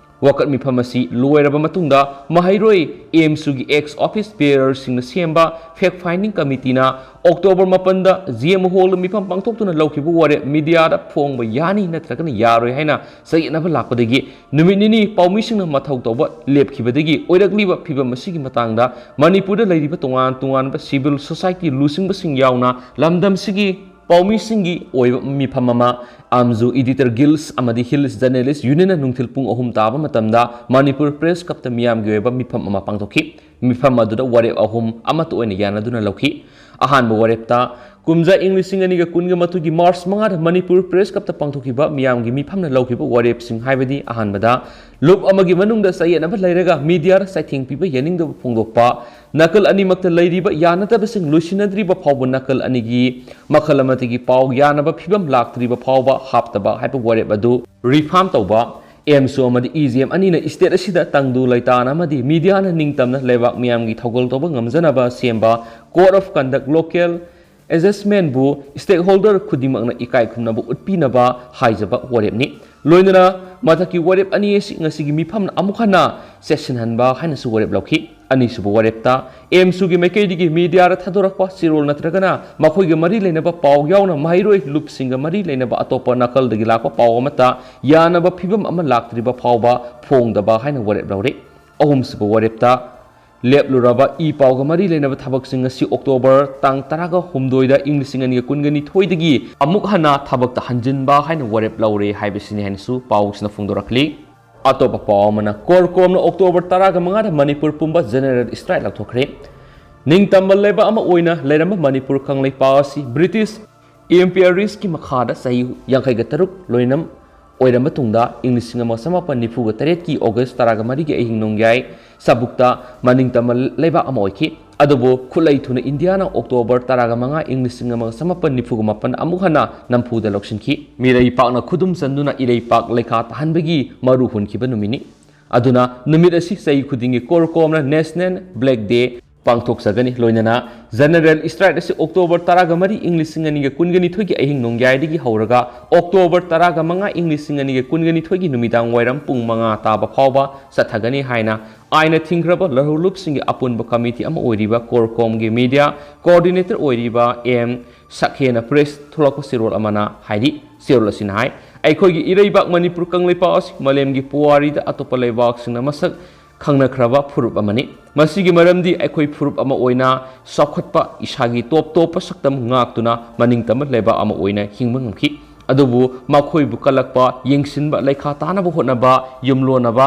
ꯋꯥꯀꯠ ꯃꯤꯐꯝ ꯑꯁꯤ ꯂꯣꯏꯔꯕ ꯃꯇꯨꯡꯗ ꯃꯍꯩꯔꯣꯏ ꯑꯦꯝꯁꯨꯒꯤ ꯑꯦꯛꯁ ꯑꯣꯐꯤꯁ ꯕꯤꯌꯔꯔꯁꯤꯡꯅ ꯁꯦꯝꯕ ꯐꯦꯛ ꯐꯥꯏꯟꯗꯤꯡ ꯀꯃꯤꯇꯤꯅ ꯑꯣꯛꯇꯣꯕꯔ ꯃꯥꯄꯟꯗ ꯖꯤ ꯑꯦꯝ ꯍꯣꯜꯗ ꯃꯤꯐꯝ ꯄꯥꯡꯊꯣꯛꯇꯨꯅ ꯂꯧꯈꯤꯕ ꯋꯥꯔꯦꯞ ꯃꯤꯗꯤꯌꯥꯗ ꯐꯣꯡꯕ ꯌꯥꯅꯤ ꯅꯠꯇ꯭ꯔꯒꯅ ꯌꯥꯔꯣꯏ ꯍꯥꯏꯅ ꯆꯌꯦꯠꯅꯕ ꯂꯥꯛꯄꯗꯒꯤ ꯅꯨꯃꯤꯠ ꯅꯤꯅꯤ ꯄꯥꯎꯃꯤꯁꯤꯡꯅ ꯃꯊꯧ ꯇꯧꯕ ꯂꯦꯞꯈꯤꯕꯗꯒꯤ ꯑꯣꯏꯔꯛꯂꯤꯕ ꯐꯤꯚꯝ ꯑꯁꯤꯒꯤ ꯃꯇꯥꯡꯗ ꯃꯅꯤꯄꯨꯔꯗ ꯂꯩꯔꯤꯕ ꯇꯣꯉꯥꯟ ꯇꯣꯉꯥꯟꯕ ꯁꯤꯚꯤꯜ ꯁꯣꯁꯥꯏꯇꯤ ꯂꯨꯆꯤꯡꯕꯁꯤꯡ ꯌꯥꯎꯅ ꯂꯝꯗꯝꯁꯤꯒꯤ ꯄꯥꯎꯃꯤꯁꯤꯡꯒꯤ ꯑꯣꯏꯕ ꯃꯤꯐꯝ ꯑꯃ, ꯑꯥꯝꯖꯨ ꯏꯗꯤꯇꯔ ꯒꯤꯜꯁ ꯑꯃꯗꯤ ꯍꯤꯜꯁ ꯖꯔꯅꯦꯂꯤꯁ ꯌꯨꯅꯤꯌꯟꯅ ꯅꯨꯡꯊꯤꯜ ꯄꯨꯡ ꯑꯍꯨꯝ ꯇꯥꯕ ꯃꯇꯝꯗ ꯃꯅꯤꯄꯨꯔ ꯄ꯭ꯔꯦꯁ ꯀ꯭ꯂꯕꯇ ꯃꯤꯌꯥꯝꯒꯤ ꯑꯣꯏꯕ ꯃꯤꯐꯝ ꯑꯃ ꯄꯥꯡꯊꯣꯛꯈꯤ꯫ ꯃꯤꯐꯝ ꯑꯗꯨꯗ ꯋꯥꯔꯦꯞ ꯑꯍꯨꯝ ꯑꯃꯠꯇ ꯑꯣꯏꯅ ꯌꯥꯅꯗꯨꯅ ꯂꯧꯈꯤ꯫ ꯑꯍꯥꯟꯕ ꯋꯥꯔꯦꯞꯇ, ꯀꯨꯝꯖꯥ ꯏꯪ ꯂꯤꯁꯤꯡ ꯑꯅꯤꯒ ꯀꯨꯟꯒ ꯃꯥꯊꯣꯏꯒꯤ ꯃꯥꯔꯆ ꯃꯉꯥꯗ ꯃꯅꯤꯄꯨꯔ ꯄ꯭ꯔꯦꯁ ꯀ꯭ꯂꯕꯇ ꯄꯥꯡꯊꯣꯛꯈꯤꯕ ꯃꯤꯌꯥꯝꯒꯤ ꯃꯤꯐꯝꯅ ꯂꯧꯈꯤꯕ ꯋꯥꯔꯦꯞꯁꯤꯡ ꯍꯥꯏꯕꯗꯤ, ꯑꯍꯥꯟꯕꯗ, ꯂꯨꯞ ꯑꯃꯒꯤ ꯃꯅꯨꯡꯗ ꯆꯌꯦꯠꯅꯕ ꯂꯩꯔꯒ ꯃꯤꯗꯤꯌꯥꯗ ꯆꯩꯊꯦꯡ ꯄꯤꯕ ꯌꯥꯅꯤꯡꯗꯕ ꯐꯣꯡꯗꯣꯛꯄ, ꯅꯥꯀꯜ ꯑꯅꯤꯃꯛꯇ ꯂꯩꯔꯤꯕ ꯌꯥꯅꯗꯕꯁꯤꯡ ꯂꯣꯏꯁꯤꯟꯅꯗ꯭ꯔꯤꯕ ꯐꯥꯎꯕ ꯅꯥꯀꯜ ꯑꯅꯤꯒꯤ ꯃꯈꯜ ꯑꯃꯠꯇꯒꯤ ꯄꯥꯎ ꯌꯥꯅꯕ ꯐꯤꯕꯝ ꯂꯥꯛꯇ꯭ꯔꯤꯕ ꯐꯥꯎꯕ ꯍꯥꯞꯇꯕ ꯍꯥꯏꯕ ꯋꯥꯔꯦꯞ ꯑꯗꯨ ꯔꯤꯐꯥꯔꯝ ꯇꯧꯕ, ꯑꯦꯝꯁꯨ ꯑꯃꯗꯤ ꯏ ꯖꯤ ꯑꯦꯝ ꯑꯅꯤꯅ ꯁ꯭ꯇꯦꯠ ꯑꯁꯤꯗ ꯇꯪꯗꯨ ꯂꯩꯇꯥꯟ ꯑꯃꯗꯤ ꯃꯤꯗꯤꯌꯥꯅ ꯅꯤꯡꯇꯝꯅ ꯂꯩꯕꯥꯛ ꯃꯤꯌꯥꯝꯒꯤ ꯊꯧꯒꯜ ꯇꯧꯕ ꯉꯝꯖꯅꯕ ꯁꯦꯝꯕ ꯀꯣꯗ ꯑꯣꯐ ꯀꯟꯗꯛ ꯂꯣꯀꯦꯜ ꯑꯦꯖꯁꯃꯦꯟꯕꯨ ꯁ꯭ꯇꯦꯛꯍꯣꯜꯗꯔ ꯈꯨꯗꯤꯡꯃꯛꯅ ꯏꯀꯥꯏ ꯈꯨꯝꯅꯕ ꯎꯠꯄꯤꯅꯕ ꯍꯥꯏꯖꯕ ꯋꯥꯔꯦꯞꯅꯤ꯫ ꯂꯣꯏꯅꯅ ꯃꯊꯛꯀꯤ ꯋꯥꯔꯦꯞ ꯑꯅꯤ ꯑꯁꯤ ꯉꯁꯤꯒꯤ ꯃꯤꯐꯝꯅ ꯑꯃꯨꯛ ꯍꯟꯅ ꯆꯦꯠꯁꯤꯟꯍꯟꯕ ꯍꯥꯏꯅꯁꯨ ꯋꯥꯔꯦꯞ ꯂꯧꯈꯤ꯫ ꯑꯅꯤꯁꯨꯕ ꯋꯥꯔꯦꯞꯇ, ꯑꯦꯝꯁꯨꯒꯤ ꯃꯥꯏꯀꯩꯗꯒꯤ ꯃꯤꯗꯤꯌꯥꯗ ꯊꯥꯗꯣꯔꯛꯄ ꯆꯦꯔꯣꯜ ꯅꯠꯇ꯭ꯔꯒꯅ ꯃꯈꯣꯏꯒ ꯃꯔꯤ ꯂꯩꯅꯕ ꯄꯥꯎ ꯌꯥꯎꯅ ꯃꯍꯩꯔꯣꯏ ꯂꯨꯞꯁꯤꯡꯒ ꯃꯔꯤ ꯂꯩꯅꯕ ꯑꯇꯣꯞꯄ ꯅꯥꯀꯜꯗꯒꯤ ꯂꯥꯛꯄ ꯄꯥꯎ ꯑꯃꯠꯇ ꯌꯥꯅꯕ ꯐꯤꯕꯝ ꯑꯃ ꯂꯥꯛꯇ꯭ꯔꯤꯕ ꯐꯥꯎꯕ ꯐꯣꯡꯗꯕ ꯍꯥꯏꯅ ꯋꯥꯔꯦꯞ ꯂꯧꯔꯤ꯫ ꯑꯍꯨꯝꯁꯨꯕ ꯋꯥꯔꯦꯞꯇ, ꯂꯦꯞꯂꯨꯔꯕ ꯏ ꯄꯥꯎꯒ ꯃꯔꯤ ꯂꯩꯅꯕ ꯊꯕꯛꯁꯤꯡ ꯑꯁꯤ ꯑꯣꯛꯇꯣꯕꯔ ꯇꯥꯡ ꯇꯔꯥꯒ ꯍꯨꯝꯗꯣꯏꯗ ꯏꯪ ꯂꯤꯁꯤꯡ ꯑꯅꯤꯒ ꯀꯨꯟꯒ ꯅꯤꯊꯣꯏꯗꯒꯤ ꯑꯃꯨꯛ ꯍꯟꯅ ꯊꯕꯛꯇ ꯍꯟꯖꯤꯟꯕ ꯍꯥꯏꯅ ꯋꯥꯔꯦꯞ ꯂꯧꯔꯦ ꯍꯥꯏꯕꯁꯤꯅꯤ ꯍꯥꯏꯅꯁꯨ ꯄꯥꯎꯁꯤꯅ ꯐꯣꯡꯗꯣꯔꯛꯂꯤ꯫ ꯑꯇꯣꯞꯄ ꯄꯥꯎ ꯑꯃꯅ, ꯀꯣꯔꯀꯣꯝꯅ ꯑꯣꯛꯇꯣꯕꯔ ꯇꯔꯥꯒ ꯃꯉꯥꯗ ꯃꯅꯤꯄꯨꯔ ꯄꯨꯝꯕ ꯖꯦꯅꯔꯦꯜ ꯁ꯭ꯇ꯭ꯔꯥꯏꯛ ꯂꯥꯎꯊꯣꯛꯈ꯭ꯔꯦ꯫ ꯅꯤꯡꯇꯝꯕ ꯂꯩꯕꯥꯛ ꯑꯃ ꯑꯣꯏꯅ ꯂꯩꯔꯝꯕ ꯃꯅꯤꯄꯨꯔ ꯀꯪꯂꯩꯄꯥꯛ ꯑꯁꯤ ꯕ꯭ꯔꯤꯇꯤꯁ ꯏꯝꯄꯤꯌꯔꯤꯁꯀꯤ ꯃꯈꯥꯗ ꯆꯍꯤ ꯌꯥꯡꯈꯩꯒ ꯇꯔꯨꯛ ꯂꯣꯏꯅꯝ ꯑꯣꯏꯔꯕ ꯃꯇꯨꯡꯗ, ꯏꯪ ꯂꯤꯁꯤꯡ ꯑꯃ ꯆꯃꯥꯄꯟ ꯅꯤꯐꯨꯒ ꯇꯔꯦꯠꯀꯤ ꯑꯣꯒꯁ ꯇꯔꯥꯒ ꯃꯔꯤꯒꯤ ꯑꯍꯤꯡ ꯅꯣꯡꯌꯥꯏ ꯆꯕꯨꯛꯇ ꯃꯅꯤꯡꯇꯝꯕ ꯂꯩꯕꯥꯛ ꯑꯃ ꯑꯣꯏꯈꯤ꯫ ꯑꯗꯨꯕꯨ ꯈꯨꯠꯂꯩ ꯊꯨꯅ ꯏꯟꯗꯤꯌꯥꯅ ꯑꯣꯛꯇꯣꯕꯔ ꯇꯔꯥꯒ ꯃꯉꯥ, ꯏꯪ ꯂꯤꯁꯤꯡ ꯑꯃꯒ ꯆꯃꯥꯄꯟ ꯅꯤꯐꯨꯒ ꯃꯥꯄꯟ ꯑꯃꯨꯛ ꯍꯟꯅ ꯅꯝꯐꯨꯗ ꯂꯧꯁꯤꯟꯈꯤ꯫ ꯃꯤꯔꯩ ꯄꯥꯛꯅ ꯈꯨꯗꯨꯝ ꯆꯟꯗꯨꯅ ꯏꯔꯩꯄꯥꯛ ꯂꯩꯈꯥ ꯇꯥꯍꯟꯕꯒꯤ ꯃꯔꯨ ꯍꯨꯟꯈꯤꯕ ꯅꯨꯃꯤꯠꯅꯤ꯫ ꯑꯗꯨꯅ ꯅꯨꯃꯤꯠ ꯑꯁꯤ ꯆꯍꯤ ꯈꯨꯗꯤꯡꯒꯤ ꯀꯣꯔꯀꯣꯝꯅ ꯅꯦꯁꯅꯦꯜ ꯕ꯭ꯂꯦꯛ ꯗꯦ ꯄꯥꯡꯊꯣꯛꯆꯒꯅꯤ꯫ ꯂꯣꯏꯅꯅ General Strike ꯑꯁꯤ October ꯇꯔꯥꯒ ꯃꯔꯤ ꯏꯪ ꯂꯤꯁꯤꯡ ꯑꯅꯤꯒ ꯀꯨꯟꯒ ꯅꯤꯊꯣꯏꯒꯤ ꯑꯍꯤꯡ ꯅꯣꯡꯌꯥꯏꯗꯒꯤ ꯍꯧꯔꯒ October ꯇꯔꯥꯒ ꯃꯉꯥ ꯏꯪ ꯂꯤꯁꯤꯡ ꯑꯅꯤꯒ ꯀꯨꯟꯒ ꯅꯤꯊꯣꯏꯒꯤ ꯅꯨꯃꯤꯗꯥꯡ ꯋꯥꯏꯔꯝ ꯄꯨꯡ ꯃꯉꯥ ꯇꯥꯕ ꯐꯥꯎꯕ ꯆꯠꯊꯒꯅꯤ ꯍꯥꯏꯅ ꯑꯥꯏꯟꯅ ꯊꯤꯡꯈ꯭ꯔꯕ ꯂꯧꯍꯧꯂꯨꯞꯁꯤꯡꯒꯤ ꯑꯄꯨꯟꯕ ꯀꯃꯤꯇꯤ ꯑꯃ ꯑꯣꯏꯔꯤꯕ CORCOM ꯒꯤ media coordinator ꯑꯣꯏꯔꯤꯕ ꯑꯦꯝ ꯁꯛꯍꯦꯅ press ꯊꯣꯛꯂꯛꯄ ꯆꯦꯔꯣꯜ ꯑꯃꯅ ꯍꯥꯏꯔꯤ꯫ ꯆꯦꯔꯣꯜ ꯑꯁꯤꯅ ꯍꯥꯏ, ꯑꯩꯈꯣꯏꯒꯤ ꯏꯔꯩꯕꯥꯛ ꯃꯅꯤꯄꯨꯔ ꯀꯪꯂꯩꯄꯥꯛ ꯑꯁꯤ ꯃꯥꯂꯦꯝꯒꯤ ꯄꯨꯋꯥꯔꯤꯗ ꯑꯇꯣꯞꯄ ꯂꯩꯕꯥꯛꯁꯤꯡꯅ ꯃꯁꯛ ꯈꯪꯅꯈ꯭ꯔꯕ ꯐꯨꯔꯨꯞ ꯑꯃꯅꯤ꯫ ꯃꯁꯤꯒꯤ ꯃꯔꯝꯗꯤ ꯑꯩꯈꯣꯏ ꯐꯨꯔꯨꯞ ꯑꯃ ꯑꯣꯏꯅ ꯆꯥꯎꯈꯠꯄ, ꯏꯁꯥꯒꯤ ꯇꯣꯞ ꯇꯣꯞꯄ ꯁꯛꯇꯝ ꯉꯥꯛꯇꯨꯅ ꯃꯅꯤꯡꯇꯝꯕ ꯂꯩꯕꯥꯛ ꯑꯃ ꯑꯣꯏꯅ ꯍꯤꯡꯕ ꯉꯝꯈꯤ꯫ ꯑꯗꯨꯕꯨ ꯃꯈꯣꯏꯕꯨ ꯀꯜꯂꯛꯄ, ꯌꯦꯡꯁꯤꯟꯕ, ꯂꯩꯈꯥ ꯇꯥꯅꯕ ꯍꯣꯠꯅꯕ, ꯌꯨꯝꯂꯣꯟꯅꯕ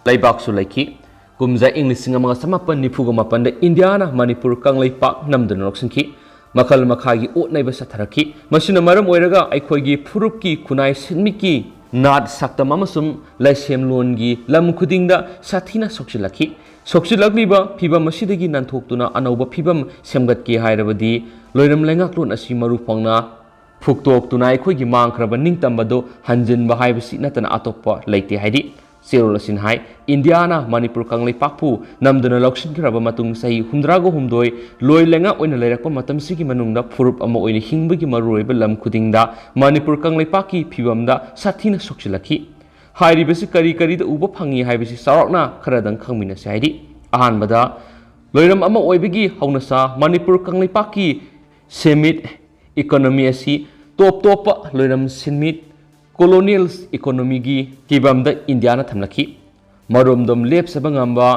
ꯂꯩꯕꯥꯛꯁꯨ ꯂꯩꯈꯤ꯫ ꯀꯨꯝꯖꯥ ꯏꯪ ꯂꯤꯁꯤꯡ ꯑꯃꯒ ꯆꯃꯥꯄꯟ ꯅꯤꯐꯨꯒ ꯃꯥꯄꯟꯗ ꯏꯟꯗꯤꯌꯥꯅ ꯃꯅꯤꯄꯨꯔ ꯀꯪꯂꯩꯄꯥꯛ ꯅꯝꯗꯨꯅ ꯂꯧꯁꯤꯟꯈꯤ꯫ ꯃꯈꯜ ꯃꯈꯥꯒꯤ ꯑꯣꯠ ꯅꯩꯕ ꯆꯠꯊꯔꯛꯈꯤ꯫ ꯃꯁꯤꯅ ꯃꯔꯝ ꯑꯣꯏꯔꯒ ꯑꯩꯈꯣꯏꯒꯤ ꯐꯨꯔꯨꯞꯀꯤ ꯈꯨꯟꯅꯥꯏ ꯁꯤꯟꯃꯤꯀꯤ ꯅꯥꯠ ꯁꯛꯇꯝ ꯑꯃꯁꯨꯡ ꯂꯥꯏꯁꯦꯝꯂꯣꯟꯒꯤ ꯂꯝ ꯈꯨꯗꯤꯡꯗ ꯁꯥꯊꯤꯅ ꯁꯣꯛꯆꯤꯜꯂꯛꯈꯤ꯫ ꯁꯣꯛꯆꯤꯜꯂꯛꯂꯤꯕ ꯐꯤꯚꯝ ꯑꯁꯤꯗꯒꯤ ꯅꯥꯟꯊꯣꯛꯇꯨꯅ ꯑꯅꯧꯕ ꯐꯤꯚꯝ ꯁꯦꯝꯒꯠꯀꯦ ꯍꯥꯏꯔꯕꯗꯤ ꯂꯣꯏꯔꯝ ꯂꯩꯉꯥꯛꯂꯣꯟ ꯑꯁꯤ ꯃꯔꯨ ꯐꯪꯅ ꯐꯨꯛꯇꯣꯛꯇꯨꯅ ꯑꯩꯈꯣꯏꯒꯤ ꯃꯥꯡꯈ꯭ꯔꯕ ꯅꯤꯡꯇꯝꯕꯗꯨ ꯍꯟꯖꯤꯟꯕ ꯍꯥꯏꯕꯁꯤ ꯅꯠꯇꯅ ꯑꯇꯣꯞꯄ ꯂꯩꯇꯦ ꯍꯥꯏꯔꯤ꯫ ꯆꯦꯔꯣꯜ ꯑꯁꯤꯅ ꯍꯥꯏ, ꯏꯟꯗꯤꯌꯥꯅ ꯃꯅꯤꯄꯨꯔ ꯀꯪꯂꯩꯄꯥꯛꯄꯨ ꯅꯝꯗꯨꯅ ꯂꯧꯁꯤꯟꯈ꯭ꯔꯕ ꯃꯇꯨꯡ ꯆꯍꯤ ꯍꯨꯝꯗ꯭ꯔꯥꯒ ꯍꯨꯝꯗꯣꯏ ꯂꯣꯏ ꯂꯩꯉꯥꯛ ꯑꯣꯏꯅ ꯂꯩꯔꯛꯄ ꯃꯇꯝꯁꯤꯒꯤ ꯃꯅꯨꯡꯗ ꯐꯨꯔꯨꯞ ꯑꯃ ꯑꯣꯏꯅ ꯍꯤꯡꯕꯒꯤ ꯃꯔꯨꯑꯣꯏꯕ ꯂꯝ ꯈꯨꯗꯤꯡꯗ ꯃꯅꯤꯄꯨꯔ ꯀꯪꯂꯩꯄꯥꯛꯀꯤ ꯐꯤꯕꯝꯗ ꯁꯥꯊꯤꯅ ꯁꯣꯛꯆꯤꯜꯂꯛꯈꯤ꯫ ꯍꯥꯏꯔꯤꯕꯁꯤ ꯀꯔꯤ ꯀꯔꯤꯗ ꯎꯕ ꯐꯪꯉꯤ ꯍꯥꯏꯕꯁꯤ ꯆꯥꯎꯔꯥꯛꯅ ꯈꯔꯗꯪ ꯈꯪꯃꯤꯟꯅꯁꯤ ꯍꯥꯏꯔꯤ꯫ ꯑꯍꯥꯟꯕꯗ, ꯂꯣꯏꯔꯝ ꯑꯃ ꯑꯣꯏꯕꯒꯤ ꯍꯧꯅꯁꯥ ꯃꯅꯤꯄꯨꯔ ꯀꯪꯂꯩꯄꯥꯛꯀꯤ ꯁꯦꯟꯃꯤꯠ economy ꯑꯁꯤ ꯇꯣꯞ ꯇꯣꯞꯄ ꯂꯣꯏꯔꯝ ꯁꯤꯟꯃꯤꯠ colonial economy ꯒꯤ ꯐꯤꯕꯝꯗ ꯏꯟꯗꯤꯌꯥꯅ ꯊꯝꯂꯛꯈꯤ꯫ ꯃꯔꯣꯝꯗꯣꯝ ꯂꯦꯞꯆꯕ ꯉꯝꯕ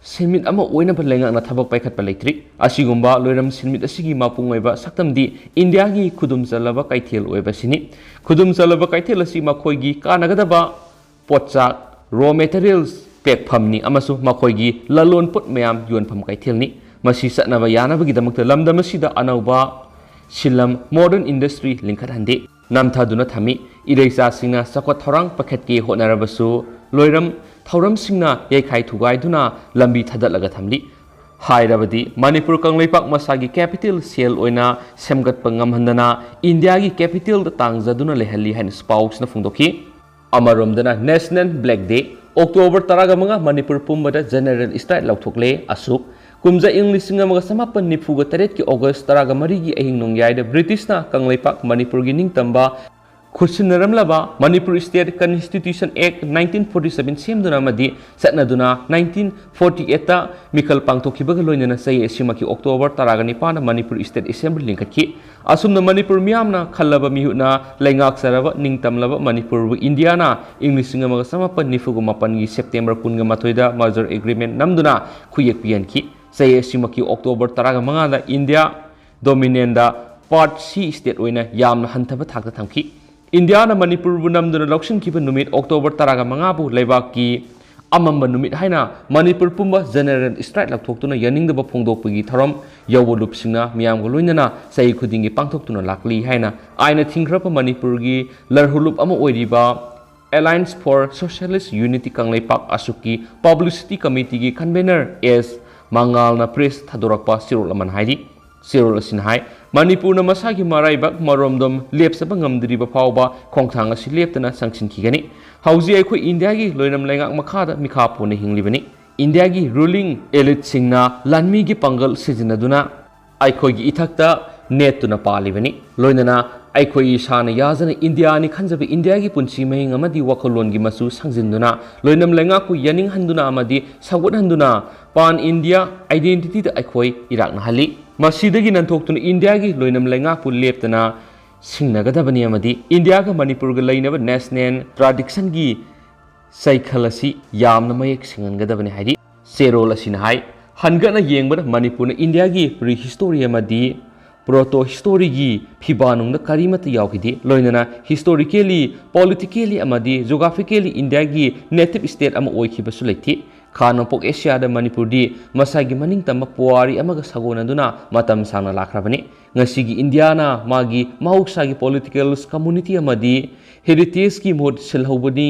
ꯁꯦꯟꯃꯤꯠ ꯑꯃ ꯑꯣꯏꯅꯕ ꯂꯩꯉꯥꯛꯅ ꯊꯕꯛ ꯄꯥꯏꯈꯠꯄ ꯂꯩꯇ꯭ꯔꯤ꯫ ꯑꯁꯤꯒꯨꯝꯕ ꯂꯣꯏꯔꯝ ꯁꯦꯟꯃꯤꯠ ꯑꯁꯤꯒꯤ ꯃꯄꯨꯡ ꯑꯣꯏꯕ ꯁꯛꯇꯝꯗꯤ ꯏꯟꯗꯤꯌꯥꯒꯤ ꯈꯨꯗꯨꯝ ꯆꯜꯂꯕ ꯀꯩꯊꯦꯜ ꯑꯣꯏꯕ ꯑꯁꯤꯅꯤ꯫ ꯈꯨꯗꯨꯝ ꯆꯜꯂꯕ ꯀꯩꯊꯦꯜ ꯑꯁꯤ ꯃꯈꯣꯏꯒꯤ ꯀꯥꯟꯅꯒꯗꯕ ꯄꯣꯠꯆꯥꯛ, raw materials, ꯄꯦꯛꯐꯝꯅꯤ ꯑꯃꯁꯨꯡ ꯃꯈꯣꯏꯒꯤ ꯂꯂꯣꯟ ꯄꯣꯠ ꯃꯌꯥꯝ ꯌꯣꯟꯐꯝ ꯀꯩꯊꯦꯜꯅꯤ꯫ ꯃꯁꯤ ꯆꯠꯅꯕ ꯌꯥꯅꯕꯒꯤꯗꯃꯛꯇ ꯂꯝꯗꯝ ꯑꯁꯤꯗ ꯑꯅꯧꯕ ꯁꯤꯟꯂꯝ, modern industry, ꯂꯤꯡꯈꯠꯍꯟꯗꯦ꯫ ꯅꯝꯊꯗꯨꯅ ꯊꯝꯃꯤ꯫ ꯏꯔꯩꯆꯥꯁꯤꯡꯅ ꯆꯥꯎꯈꯠ ꯊꯧꯔꯥꯡ ꯄꯥꯏꯈꯠꯀꯦ ꯍꯣꯠꯅꯔꯕꯁꯨ ꯂꯣꯏꯔꯝ ꯊꯧꯔꯝꯁꯤꯡꯅ ꯌꯩꯈꯥꯏ ꯊꯨꯒꯥꯏꯗꯨꯅ ꯂꯝꯕꯤ ꯊꯥꯗꯠꯂꯒ ꯊꯝꯂꯤ꯫ ꯍꯥꯏꯔꯕꯗꯤ ꯃꯅꯤꯄꯨꯔ ꯀꯪꯂꯩꯄꯥꯛ ꯃꯁꯥꯒꯤ capital cell ꯑꯣꯏꯅ ꯁꯦꯝꯒꯠꯄ ꯉꯝꯍꯟꯗꯅ ꯏꯟꯗꯤꯌꯥꯒꯤ capital ꯗ ꯇꯥꯡꯖꯗꯨꯅ ꯂꯩꯍꯜꯂꯤ ꯍꯥꯏꯅꯁꯨ ꯄꯥꯎꯁꯤꯅ ꯐꯣꯡꯗꯣꯛꯈꯤ꯫ ꯑꯃꯔꯣꯝꯗꯅ National Black Day, October ꯇꯔꯥꯒ ꯃꯉꯥ ꯃꯅꯤꯄꯨꯔ ꯄꯨꯝꯕꯗ general strike ꯂꯥꯎꯊꯣꯛꯂꯦ꯫ ꯑꯁꯨꯛ ꯀꯨꯝꯖꯥ ꯏꯪ ꯂꯤꯁꯤꯡ ꯑꯃꯒ ꯆꯃꯥꯄꯟ ꯅꯤꯐꯨꯒ ꯇꯔꯦꯠꯀꯤ ꯑꯣꯒꯁ ꯇꯔꯥꯒ ꯃꯔꯤꯒꯤ ꯑꯍꯤꯡ ꯅꯣꯡꯌꯥꯏꯗ ꯕ꯭ꯔꯤꯇꯤꯁꯅ ꯀꯪꯂꯩꯄꯥꯛ ꯃꯅꯤꯄꯨꯔꯒꯤ ꯅꯤꯡꯇꯝꯕ ꯈꯨꯠꯁꯤꯟꯅꯔꯝꯂꯕ Manipur State Constitution Act nineteen forty seven ꯁꯦꯝꯗꯨꯅ ꯑꯃꯗꯤ ꯆꯠꯅꯗꯨꯅ nineteen forty eight ꯇ ꯃꯤꯈꯜ ꯄꯥꯡꯊꯣꯛꯈꯤꯕꯒ ꯂꯣꯏꯅꯅ ꯆꯍꯤ ꯑꯁꯤꯃꯛꯀꯤ ꯑꯣꯛꯇꯣꯕꯔ ꯇꯔꯥꯒ ꯅꯤꯄꯥꯟꯗ ꯃꯅꯤꯄꯨꯔ State Assembly ꯂꯤꯡꯈꯠꯈꯤ꯫ ꯑꯁꯨꯝꯅ ꯃꯅꯤꯄꯨꯔ ꯃꯤꯌꯥꯝꯅ ꯈꯜꯂꯕ ꯃꯤꯍꯨꯠꯅ ꯂꯩꯉꯥꯛꯆꯔꯕ ꯅꯤꯡꯇꯝꯂꯕ ꯃꯅꯤꯄꯨꯔꯕꯨ ꯏꯟꯗꯤꯌꯥꯅ ꯏꯪ ꯂꯤꯁꯤꯡ ꯑꯃꯒ ꯆꯃꯥꯄꯟ ꯅꯤꯐꯨꯒ ꯃꯥꯄꯟꯒꯤ ꯁꯦꯞꯇꯦꯝꯕꯔ ꯀꯨꯟꯒ ꯃꯥꯊꯣꯏꯗ Merger Agreement ꯅꯝꯗꯨꯅ ꯈꯨꯌꯦꯛ ꯄꯤꯍꯟꯈꯤ꯫ ꯆꯍꯤ ꯑꯁꯤꯃꯛꯀꯤ ꯑꯣꯛꯇꯣꯕꯔ ꯇꯔꯥꯒ ꯃꯉꯥꯗ ꯏꯟꯗꯤꯌꯥ Dominion ꯗ Part C state ꯑꯣꯏꯅ ꯌꯥꯝꯅ ꯍꯟꯊꯕ ꯊꯥꯛꯇ ꯊꯝꯈꯤ꯫ ꯏꯟꯗꯤꯌꯥꯅ ꯃꯅꯤꯄꯨꯔꯕꯨ ꯅꯝꯗꯨꯅ ꯂꯧꯁꯤꯟꯈꯤꯕ ꯅꯨꯃꯤꯠ ꯑꯣꯛꯇꯣꯕꯔ ꯇꯔꯥꯒ ꯃꯉꯥꯕꯨ ꯂꯩꯕꯥꯛꯀꯤ ꯑꯃꯝꯕ ꯅꯨꯃꯤꯠ ꯍꯥꯏꯅ ꯃꯅꯤꯄꯨꯔ ꯄꯨꯝꯕ general strike ꯂꯥꯎꯊꯣꯛꯇꯨꯅ ꯌꯥꯅꯤꯡꯗꯕ ꯐꯣꯡꯗꯣꯛꯄꯒꯤ ꯊꯧꯔꯝ ꯌꯥꯎꯕ ꯂꯨꯞꯁꯤꯡꯅ ꯃꯤꯌꯥꯝꯒ ꯂꯣꯏꯅꯅ ꯆꯍꯤ ꯈꯨꯗꯤꯡꯒꯤ ꯄꯥꯡꯊꯣꯛꯇꯨꯅ ꯂꯥꯛꯂꯤ ꯍꯥꯏꯅ ꯑꯥꯏꯟꯅ ꯊꯤꯡꯈ꯭ꯔꯕ ꯃꯅꯤꯄꯨꯔꯒꯤ ꯂꯔꯍꯨꯂꯨꯞ ꯑꯃ ꯑꯣꯏꯔꯤꯕ Alliance for Socialist Unity Kangleipak ꯑꯁꯨꯛꯀꯤ Publicity Committee ꯒꯤ convener ꯑꯦꯁ ꯃꯉꯥꯜꯅ press ꯊꯥꯗꯣꯔꯛꯄ ꯆꯦꯔꯣꯜ ꯑꯃꯅ ꯍꯥꯏꯔꯤ꯫ ꯆꯦꯔꯣꯜ ꯑꯁꯤꯅ ꯍꯥꯏ, ꯃꯅꯤꯄꯨꯔꯅ ꯃꯁꯥꯒꯤ ꯃꯔꯥꯏꯕꯛ ꯃꯔꯣꯝꯗꯣꯝ ꯂꯦꯞꯆꯕ ꯉꯝꯗ꯭ꯔꯤꯕ ꯐꯥꯎꯕ ꯈꯣꯡꯊꯥꯡ ꯑꯁꯤ ꯂꯦꯞꯇꯅ ꯆꯪꯁꯤꯟꯈꯤꯒꯅꯤ꯫ ꯍꯧꯖꯤꯛ ꯑꯩꯈꯣꯏ ꯏꯟꯗꯤꯌꯥꯒꯤ ꯂꯣꯏꯅꯝ ꯂꯩꯉꯥꯛ ꯃꯈꯥꯗ ꯃꯤꯈꯥ ꯄꯣꯟꯅ ꯍꯤꯡꯂꯤꯕꯅꯤ꯫ ꯏꯟꯗꯤꯌꯥꯒꯤ ruling elite ꯁꯤꯡꯅ ꯂꯥꯟꯃꯤꯒꯤ ꯄꯥꯡꯒꯜ ꯁꯤꯖꯤꯟꯅꯗꯨꯅ ꯑꯩꯈꯣꯏꯒꯤ ꯏꯊꯛꯇ ꯅꯦꯠꯇꯨꯅ ꯄꯥꯜꯂꯤꯕꯅꯤ꯫ ꯂꯣꯏꯅꯅ ꯑꯩꯈꯣꯏ ꯏꯁꯥꯅ ꯌꯥꯖꯅ ꯏꯟꯗꯤꯌꯥꯅꯤ ꯈꯟꯖꯕ ꯏꯟꯗꯤꯌꯥꯒꯤ ꯄꯨꯟꯁꯤ ꯃꯍꯤꯡ ꯑꯃꯗꯤ ꯋꯥꯈꯜꯂꯣꯟꯒꯤ ꯃꯆꯨ ꯁꯪꯖꯤꯟꯗꯨꯅ ꯂꯣꯏꯅꯝ ꯂꯩꯉꯥꯛꯄꯨ ꯌꯥꯅꯤꯡꯍꯟꯗꯨꯅ ꯑꯃꯗꯤ ꯁꯧꯒꯠꯍꯟꯗꯨꯅ Pan India identity ꯗ ꯑꯩꯈꯣꯏ ꯏꯔꯥꯛꯅꯍꯜꯂꯤ꯫ ꯃꯁꯤꯗꯒꯤ ꯅꯟꯊꯣꯛꯇꯨꯅ ꯏꯟꯗꯤꯌꯥꯒꯤ ꯂꯣꯏꯅꯝ ꯂꯩꯉꯥꯛꯄꯨ ꯂꯦꯞꯇꯅ ꯁꯤꯡꯅꯒꯗꯕꯅꯤ ꯑꯃꯗꯤ ꯏꯟꯗꯤꯌꯥꯒ ꯃꯅꯤꯄꯨꯔꯒ ꯂꯩꯅꯕ national tradition ꯒꯤ ꯁꯥꯏꯀꯜ ꯑꯁꯤ ꯌꯥꯝꯅ ꯃꯌꯦꯛ ꯁꯦꯡꯍꯟꯒꯗꯕꯅꯤ ꯍꯥꯏꯔꯤ꯫ ꯆꯦꯔꯣꯜ ꯑꯁꯤꯅ ꯍꯥꯏ, ꯍꯟꯒꯠꯅ ꯌꯦꯡꯕꯗ ꯃꯅꯤꯄꯨꯔꯅ ꯏꯟꯗꯤꯌꯥꯒꯤ pre history ꯑꯃꯗꯤ proto history ꯒꯤ ꯐꯤꯕꯥꯅꯨꯡꯗ ꯀꯔꯤꯃꯠꯇ ꯌꯥꯎꯈꯤꯗꯦ꯫ ꯂꯣꯏꯅꯅ historically, politically ꯑꯃꯗꯤ geographically ꯏꯟꯗꯤꯌꯥꯒꯤ native state ꯑꯃ ꯑꯣꯏꯈꯤꯕꯁꯨ ꯂꯩꯇꯦ꯫ ꯈꯥ ꯅꯣꯡꯄꯣꯛ ꯑꯦꯁꯤꯌꯥꯗ ꯃꯅꯤꯄꯨꯔꯗꯤ ꯃꯁꯥꯒꯤ ꯃꯅꯤꯡ ꯇꯝꯕ ꯄꯨꯋꯥꯔꯤ ꯑꯃꯒ ꯁꯥꯒꯣꯟꯅꯗꯨꯅ ꯃꯇꯝ ꯁꯥꯡꯅ ꯂꯥꯛꯈ꯭ꯔꯕꯅꯤ꯫ ꯉꯁꯤꯒꯤ ꯏꯟꯗꯤꯌꯥꯅ ꯃꯥꯒꯤ ꯃꯍꯧꯁꯥꯒꯤ political community ꯑꯃꯗꯤ heritage ꯀꯤ ꯃꯍꯨꯠ ꯁꯤꯜꯍꯧꯕꯅꯤ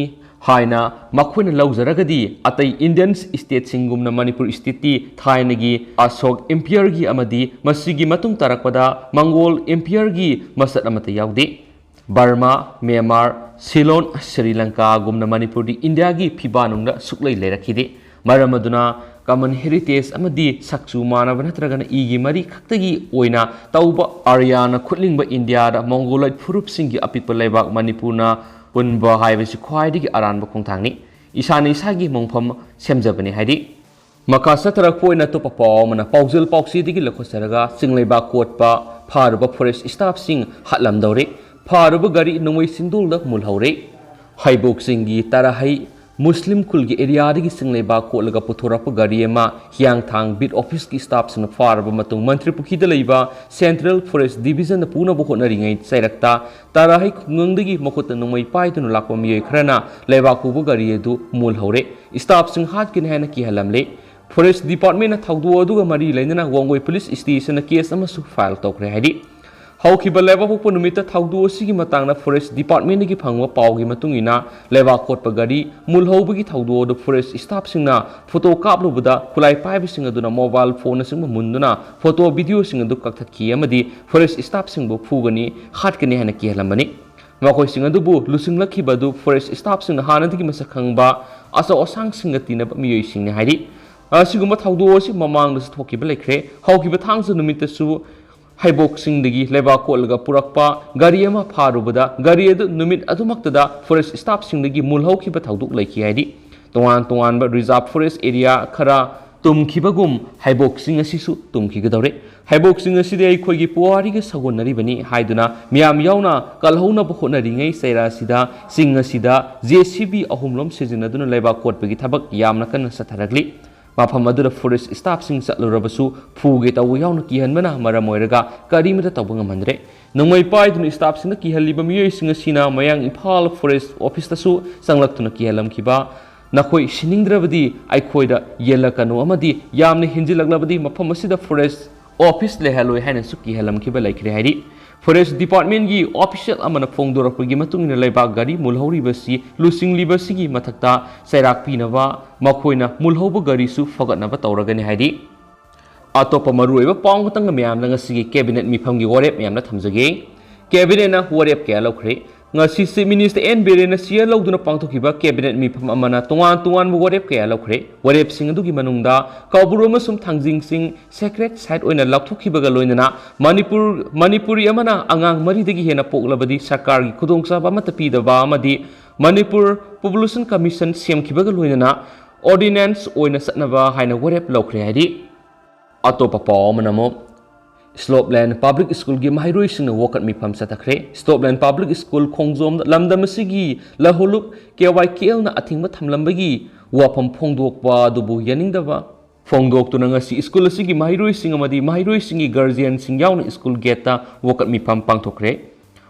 ꯍꯥꯏꯅ ꯃꯈꯣꯏꯅ ꯂꯧꯖꯔꯒꯗꯤ, ꯑꯇꯩ Indian state ꯁꯤꯡꯒꯨꯝꯅ ꯃꯅꯤꯄꯨꯔ state ꯇꯤ ꯊꯥꯏꯅꯒꯤ ꯑꯁꯣꯛ empire ꯒꯤ ꯑꯃꯗꯤ ꯃꯁꯤꯒꯤ ꯃꯇꯨꯡ ꯇꯥꯔꯛꯄꯗ ꯃꯪꯒꯣꯜ empire ꯒꯤ ꯃꯁꯛ ꯑꯃꯠꯇ ꯌꯥꯎꯗꯦ꯫ ꯕꯔꯃꯥ, ꯃ꯭ꯌꯥꯟꯃꯥꯔ, ꯁꯤꯂꯣꯟ, ꯁ꯭ꯔꯤ ꯂꯪꯀꯥꯒꯨꯝꯅ ꯃꯅꯤꯄꯨꯔꯗꯤ ꯏꯟꯗꯤꯌꯥꯒꯤ ꯐꯤꯕꯥꯅꯨꯡꯗ ꯁꯨꯛꯂꯩ ꯂꯩꯔꯛꯈꯤꯗꯦ꯫ ꯃꯔꯝ ꯑꯗꯨꯅ common heritage ꯑꯃꯗꯤ ꯁꯛꯆꯨ ꯃꯥꯟꯅꯕ ꯅꯠꯇ꯭ꯔꯒꯅ ꯏꯒꯤ ꯃꯔꯤ ꯈꯛꯇꯒꯤ ꯑꯣꯏꯅ ꯇꯧꯕ ꯑꯥꯔꯌꯥꯅ ꯈꯨꯠꯂꯤꯡꯕ ꯏꯟꯗꯤꯌꯥꯗ ꯃꯣꯡꯒꯣꯂꯣꯏꯗ ꯐꯨꯔꯨꯞꯁꯤꯡꯒꯤ ꯑꯄꯤꯛꯄ ꯂꯩꯕꯥꯛ ꯃꯅꯤꯄꯨꯔꯅ ꯄꯨꯟꯕ ꯍꯥꯏꯕꯁꯤ ꯈ꯭ꯋꯥꯏꯗꯒꯤ ꯑꯔꯥꯟꯕ ꯈꯣꯡꯊꯥꯡꯅꯤ꯫ ꯏꯁꯥꯅ ꯏꯁꯥꯒꯤ ꯃꯣꯡꯐꯝ ꯁꯦꯝꯖꯕꯅꯤ ꯍꯥꯏꯔꯤ꯫ ꯃꯈꯥ ꯆꯠꯊꯔꯛꯄ ꯑꯣꯏꯅ ꯑꯇꯣꯞꯄ ꯄꯥꯎ ꯑꯃꯅ ꯄꯥꯎꯖꯦꯜ ꯄꯥꯎꯆꯦꯗꯒꯤ ꯂꯧꯈꯠꯆꯔꯒ ꯆꯤꯡꯂꯩꯕꯥꯛ ꯀꯣꯠꯄ ꯐꯥꯔꯨꯕ ꯐꯣꯔꯦꯁ ꯁ꯭ꯇꯥꯐꯁꯤꯡ ꯍꯥꯠꯂꯝꯗꯧꯔꯦ꯫ ꯐꯥꯔꯨꯕ ꯒꯥꯔꯤ ꯅꯣꯡꯃꯩ ꯆꯤꯟꯗꯣꯜꯗ ꯃꯨꯜꯍꯧꯔꯦ꯫ ꯍꯩꯕꯣꯛ ꯆꯤꯡꯒꯤ ꯇꯔꯥꯍꯩ ꯃꯨꯁꯂꯤꯝ ꯈꯨꯜꯒꯤ ꯑꯦꯔꯤꯌꯥꯗꯒꯤ ꯆꯤꯡꯂꯩꯕꯥꯛ ꯀꯣꯠꯂꯒ ꯄꯨꯊꯣꯔꯛꯄ ꯒꯥꯔꯤ ꯑꯃ ꯍꯤꯌꯥꯡꯊꯥꯡ ꯕꯤꯠ ꯑꯣꯐꯤꯁꯀꯤ ꯁ꯭ꯇꯥꯐꯁꯤꯡꯅ ꯐꯥꯔꯕ ꯃꯇꯨꯡ ꯃꯟꯇ꯭ꯔꯤ ꯄꯨꯈ꯭ꯔꯤꯗ ꯂꯩꯕ ꯁꯦꯟꯇ꯭ꯔꯦꯜ ꯐꯣꯔꯦꯁ ꯗꯤꯕꯤꯖꯟꯅ ꯄꯨꯅꯕ ꯍꯣꯠꯅꯔꯤꯉꯩ ꯆꯩꯔꯛꯇ ꯇꯔꯥꯍꯩ ꯈꯨꯡꯒꯪꯗꯒꯤ ꯃꯈꯨꯠꯇ ꯅꯣꯡꯃꯩ ꯄꯥꯏꯗꯨꯅ ꯂꯥꯛꯄ ꯃꯤꯑꯣꯏ ꯈꯔꯅ ꯂꯩꯕꯥꯛ ꯄꯨꯕ ꯒꯥꯔꯤ ꯑꯗꯨ ꯃꯨꯜꯍꯧꯔꯦ꯫ ꯁ꯭ꯇꯥꯐꯁꯤꯡ ꯍꯥꯠꯀꯅꯤ ꯍꯥꯏꯅ ꯀꯤꯍꯜꯂꯝꯂꯦ꯫ ꯐꯣꯔꯦꯁ ꯗꯤꯄꯥꯔꯠꯃꯦꯟꯅ ꯊꯧꯗꯣꯛ ꯑꯗꯨꯒ ꯃꯔꯤ ꯂꯩꯅꯅ ꯋꯥꯡꯒꯣꯏ ꯄꯨꯂꯤꯁ ꯁ꯭ꯇꯦꯁꯟꯗ ꯀꯦꯁ ꯑꯃꯁꯨ ꯐꯥꯏꯜ ꯇꯧꯈ꯭ꯔꯦ ꯍꯥꯏꯔꯤ꯫ ꯍꯧꯈꯤꯕ ꯂꯩꯕꯥꯛꯄꯣꯛꯄ ꯅꯨꯃꯤꯠꯇ ꯊꯧꯗꯣꯛ ꯑꯁꯤꯒꯤ ꯃꯇꯥꯡꯗ ꯐꯣꯔꯦꯁ ꯗꯤꯄꯥꯔꯠꯃꯦꯟꯗꯒꯤ ꯐꯪꯕ ꯄꯥꯎꯒꯤ ꯃꯇꯨꯡ ꯏꯟꯅ ꯂꯩꯕꯥꯛ ꯀꯣꯠꯄ ꯒꯥꯔꯤ ꯃꯨꯜꯍꯧꯕꯒꯤ ꯊꯧꯗꯣꯛ ꯑꯗꯨ ꯐꯣꯔꯦꯁ ꯁ꯭ꯇꯥꯐꯁꯤꯡꯅ ꯐꯣꯇꯣ ꯀꯥꯞꯂꯨꯕꯗ ꯈꯨꯠꯂꯥꯏ ꯄꯥꯏꯕꯁꯤꯡ ꯑꯗꯨꯅ ꯃꯣꯕꯥꯏꯜ ꯐꯣꯟꯅꯆꯤꯡꯕ ꯃꯨꯟꯗꯨꯅ ꯐꯣꯇꯣ ꯚꯤꯗꯤꯑꯣꯁꯤꯡ ꯑꯗꯨ ꯀꯛꯊꯠꯈꯤ ꯑꯃꯗꯤ ꯐꯣꯔꯦꯁ ꯁ꯭ꯇꯥꯐꯁꯤꯡꯕꯨ ꯐꯨꯒꯅꯤ, ꯍꯥꯠꯀꯅꯤ ꯍꯥꯏꯅ ꯀꯤꯍꯜꯂꯝꯕꯅꯤ꯫ ꯃꯈꯣꯏꯁꯤꯡ ꯑꯗꯨꯕꯨ ꯂꯨꯆꯤꯡꯂꯛꯈꯤꯕ ꯑꯗꯨ ꯐꯣꯔꯦꯁ ꯁ꯭ꯇꯥꯐꯁꯤꯡꯅ ꯍꯥꯟꯅꯗꯒꯤ ꯃꯁꯛ ꯈꯪꯕ ꯑꯆꯧ ꯑꯁꯥꯡꯁꯤꯡꯒ ꯇꯤꯟꯅꯕ ꯃꯤꯑꯣꯏꯁꯤꯡꯅꯤ ꯍꯥꯏꯔꯤ꯫ ꯑꯁꯤꯒꯨꯝꯕ ꯊꯧꯗꯣꯛ ꯑꯁꯤ ꯃꯃꯥꯡꯗꯁꯨ ꯊꯣꯛꯈꯤꯕ ꯂꯩꯈ꯭ꯔꯦ꯫ ꯍꯧꯈꯤꯕ ꯊꯥꯡꯖ ꯅꯨꯃꯤꯠꯇꯁꯨ ꯍꯩꯕꯣꯛꯁꯤꯡꯗꯒꯤ ꯂꯩꯕꯥꯛ ꯀꯣꯠꯂꯒ ꯄꯨꯔꯛꯄ ꯒꯥꯔꯤ ꯑꯃ ꯐꯥꯔꯨꯕꯗ ꯒꯥꯔꯤ ꯑꯗꯨ ꯅꯨꯃꯤꯠ ꯑꯗꯨꯃꯛꯇꯗ ꯐꯣꯔꯦꯁ ꯁ꯭ꯇꯥꯐꯁꯤꯡꯗꯒꯤ ꯃꯨꯜꯍꯧꯈꯤꯕ ꯊꯧꯗꯣꯛ ꯂꯩꯈꯤ ꯍꯥꯏꯔꯤ꯫ ꯇꯣꯉꯥꯟ ꯇꯣꯉꯥꯟꯕ ꯔꯤꯖꯥꯔꯚ ꯐꯣꯔꯦꯁ ꯑꯦꯔꯤꯌꯥ ꯈꯔ ꯇꯨꯝꯈꯤꯕꯒꯨꯝ ꯍꯩꯕꯣꯛꯁꯤꯡ ꯑꯁꯤꯁꯨ ꯇꯨꯝꯈꯤꯒꯗꯧꯔꯦ꯫ ꯍꯩꯕꯣꯛꯁꯤꯡ ꯑꯁꯤꯗꯤ ꯑꯩꯈꯣꯏꯒꯤ ꯄꯨꯋꯥꯔꯤꯒ ꯁꯥꯒꯣꯟꯅꯔꯤꯕꯅꯤ ꯍꯥꯏꯗꯨꯅ ꯃꯤꯌꯥꯝ ꯌꯥꯎꯅ ꯀꯜꯍꯧꯅꯕ ꯍꯣꯠꯅꯔꯤꯉꯩ ꯆꯩꯔꯥ ꯑꯁꯤꯗ ꯆꯤꯡ ꯑꯁꯤꯗ ꯖꯦ ꯁꯤ ꯕꯤ ꯑꯍꯨꯝꯂꯣꯝ ꯁꯤꯖꯤꯟꯅꯗꯨꯅ ꯂꯩꯕꯥꯛ ꯀꯣꯠꯄꯒꯤ ꯊꯕꯛ ꯌꯥꯝꯅ ꯀꯟꯅ ꯆꯠꯊꯔꯛꯂꯤ꯫ ꯃꯐꯝ ꯑꯗꯨꯗ ꯐꯣꯔꯦꯁ ꯁ꯭ꯇꯥꯐꯁꯤꯡ ꯆꯠꯂꯨꯔꯕꯁꯨ ꯐꯨꯒꯦ ꯇꯧꯕ ꯌꯥꯎꯅ ꯀꯤꯍꯟꯕꯅ ꯃꯔꯝ ꯑꯣꯏꯔꯒ ꯀꯔꯤꯃꯠꯇ ꯇꯧꯕ ꯉꯝꯍꯟꯗ꯭ꯔꯦ꯫ ꯅꯣꯡꯃꯩ ꯄꯥꯏꯗꯨꯅ ꯁ꯭ꯇꯥꯐꯁꯤꯡꯗ ꯀꯤꯍꯜꯂꯤꯕ ꯃꯤꯑꯣꯏꯁꯤꯡ ꯑꯁꯤꯅ ꯃꯌꯥꯡ ꯏꯝꯐꯥꯜ ꯐꯣꯔꯦꯁ ꯑꯣꯐꯤꯁꯇꯁꯨ ꯆꯪꯂꯛꯇꯨꯅ ꯀꯤꯍꯜꯂꯝꯈꯤꯕ, "ꯅꯈꯣꯏ ꯁꯤꯅꯤꯡꯗ꯭ꯔꯕꯗꯤ ꯑꯩꯈꯣꯏꯗ ꯌꯦꯜꯂꯛꯀꯅꯨ ꯑꯃꯗꯤ ꯌꯥꯝꯅ ꯍꯦꯟꯖꯤꯜꯂꯛꯂꯕꯗꯤ ꯃꯐꯝ ꯑꯁꯤꯗ ꯐꯣꯔꯦꯁ ꯑꯣꯐꯤꯁ ꯂꯩꯍꯜꯂꯣꯏ" ꯍꯥꯏꯅꯁꯨ ꯀꯤꯍꯜꯂꯝꯈꯤꯕ ꯂꯩꯈ꯭ꯔꯦ ꯍꯥꯏꯔꯤ꯫ ꯐꯣꯔꯦꯁ ꯗꯤꯄꯥꯔꯠꯃꯦꯟꯒꯤ ꯑꯣꯐꯤꯁꯤꯌꯦꯜ ꯑꯃꯅ ꯐꯣꯡꯗꯣꯔꯛꯄꯒꯤ ꯃꯇꯨꯡ ꯏꯟꯅ ꯂꯩꯕꯥꯛ ꯒꯥꯔꯤ ꯃꯨꯜꯍꯧꯔꯤꯕꯁꯤ ꯂꯨꯆꯤꯡꯂꯤꯕꯁꯤꯒꯤ ꯃꯊꯛꯇ ꯆꯩꯔꯥꯛ ꯄꯤꯅꯕ ꯃꯈꯣꯏꯅ ꯃꯨꯜꯍꯧꯕ ꯒꯥꯔꯤꯁꯨ ꯐꯒꯠꯅꯕ ꯇꯧꯔꯒꯅꯤ ꯍꯥꯏꯔꯤ꯫ ꯑꯇꯣꯞꯄ ꯃꯔꯨꯑꯣꯏꯕ ꯄꯥꯎ ꯑꯃꯇꯪꯒ ꯃꯌꯥꯝꯅ ꯉꯁꯤꯒꯤ ꯀꯦꯕꯤꯅꯦꯠ ꯃꯤꯐꯝꯒꯤ ꯋꯥꯔꯦꯞ ꯃꯌꯥꯝꯅ ꯊꯝꯖꯒꯦ꯫ ꯀꯦꯕꯤꯅꯦꯠꯅ ꯋꯥꯔꯦꯞ ꯀꯌꯥ ꯂꯧꯈ꯭ꯔꯦ? ꯉꯁꯤ Chief Minister N. ꯕꯤꯔꯦꯟꯅ ꯆꯤꯌꯔ ꯂꯧꯗꯨꯅ ꯄꯥꯡꯊꯣꯛꯈꯤꯕ cabinet ꯃꯤꯐꯝ ꯑꯃꯅ ꯇꯣꯉꯥꯟ ꯇꯣꯉꯥꯟꯕ ꯋꯥꯔꯦꯞ ꯀꯌꯥ ꯂꯧꯈ꯭ꯔꯦ꯫ ꯋꯥꯔꯦꯞꯁꯤꯡ ꯑꯗꯨꯒꯤ ꯃꯅꯨꯡꯗ ꯀꯥꯎꯕ꯭ꯔꯨ ꯑꯃꯁꯨꯡ ꯊꯥꯡꯖꯤꯡ ꯆꯤꯡ sacred site ꯑꯣꯏꯅ ꯂꯥꯎꯊꯣꯛꯈꯤꯕꯒ ꯂꯣꯏꯅꯅ ꯃꯅꯤꯄꯨꯔ, ꯃꯅꯤꯄꯨꯔꯤ ꯑꯃꯅ ꯑꯉꯥꯡ ꯃꯔꯤꯗꯒꯤ ꯍꯦꯟꯅ ꯄꯣꯛꯂꯕꯗꯤ ꯁꯔꯀꯥꯔꯒꯤ ꯈꯨꯗꯣꯡꯆꯥꯕ ꯑꯃꯠꯇ ꯄꯤꯗꯕ ꯑꯃꯗꯤ ꯃꯅꯤꯄꯨꯔ Population Commission ꯁꯦꯝꯈꯤꯕꯒ ꯂꯣꯏꯅꯅ ordinance ꯑꯣꯏꯅ ꯆꯠꯅꯕ ꯍꯥꯏꯅ ꯋꯥꯔꯦꯞ ꯂꯧꯈ꯭ꯔꯦ ꯍꯥꯏꯔꯤ꯫ ꯑꯇꯣꯞꯄ ꯄꯥꯎ ꯑꯃꯅ ꯑꯃꯨꯛ Slopeland Public Schoolꯒꯤ ꯃꯍꯩꯔꯣꯏꯁꯤꯡꯅ ꯋꯥꯀꯠ ꯃꯤꯐꯝ ꯆꯠꯊꯈ꯭ꯔꯦ꯫ Slopeland Public School ꯈꯣꯡꯖꯣꯝꯗ ꯂꯝꯗꯝ ꯑꯁꯤꯒꯤ ꯂꯧꯍꯣꯜꯂꯨꯞ ꯀꯦ ꯋꯥꯏ ꯀꯦ ꯑꯦꯜꯅ ꯑꯊꯤꯡꯕ ꯊꯝꯂꯝꯕꯒꯤ ꯋꯥꯐꯝ ꯐꯣꯡꯗꯣꯛꯄ ꯑꯗꯨꯕꯨ ꯌꯥꯅꯤꯡꯗꯕ ꯐꯣꯡꯗꯣꯛꯇꯨꯅ ꯉꯁꯤ ꯁ꯭ꯀꯨꯜ ꯑꯁꯤꯒꯤ ꯃꯍꯩꯔꯣꯏꯁꯤꯡ ꯑꯃꯗꯤ ꯃꯍꯩꯔꯣꯏꯁꯤꯡꯒꯤ ꯒꯥꯔꯖꯤꯌꯟꯁꯤꯡ ꯌꯥꯎꯅ ꯁ꯭ꯀꯨꯜ ꯒꯦꯠꯇ ꯋꯥꯀꯠ ꯃꯤꯐꯝ ꯄꯥꯡꯊꯣꯛꯈ꯭ꯔꯦ꯫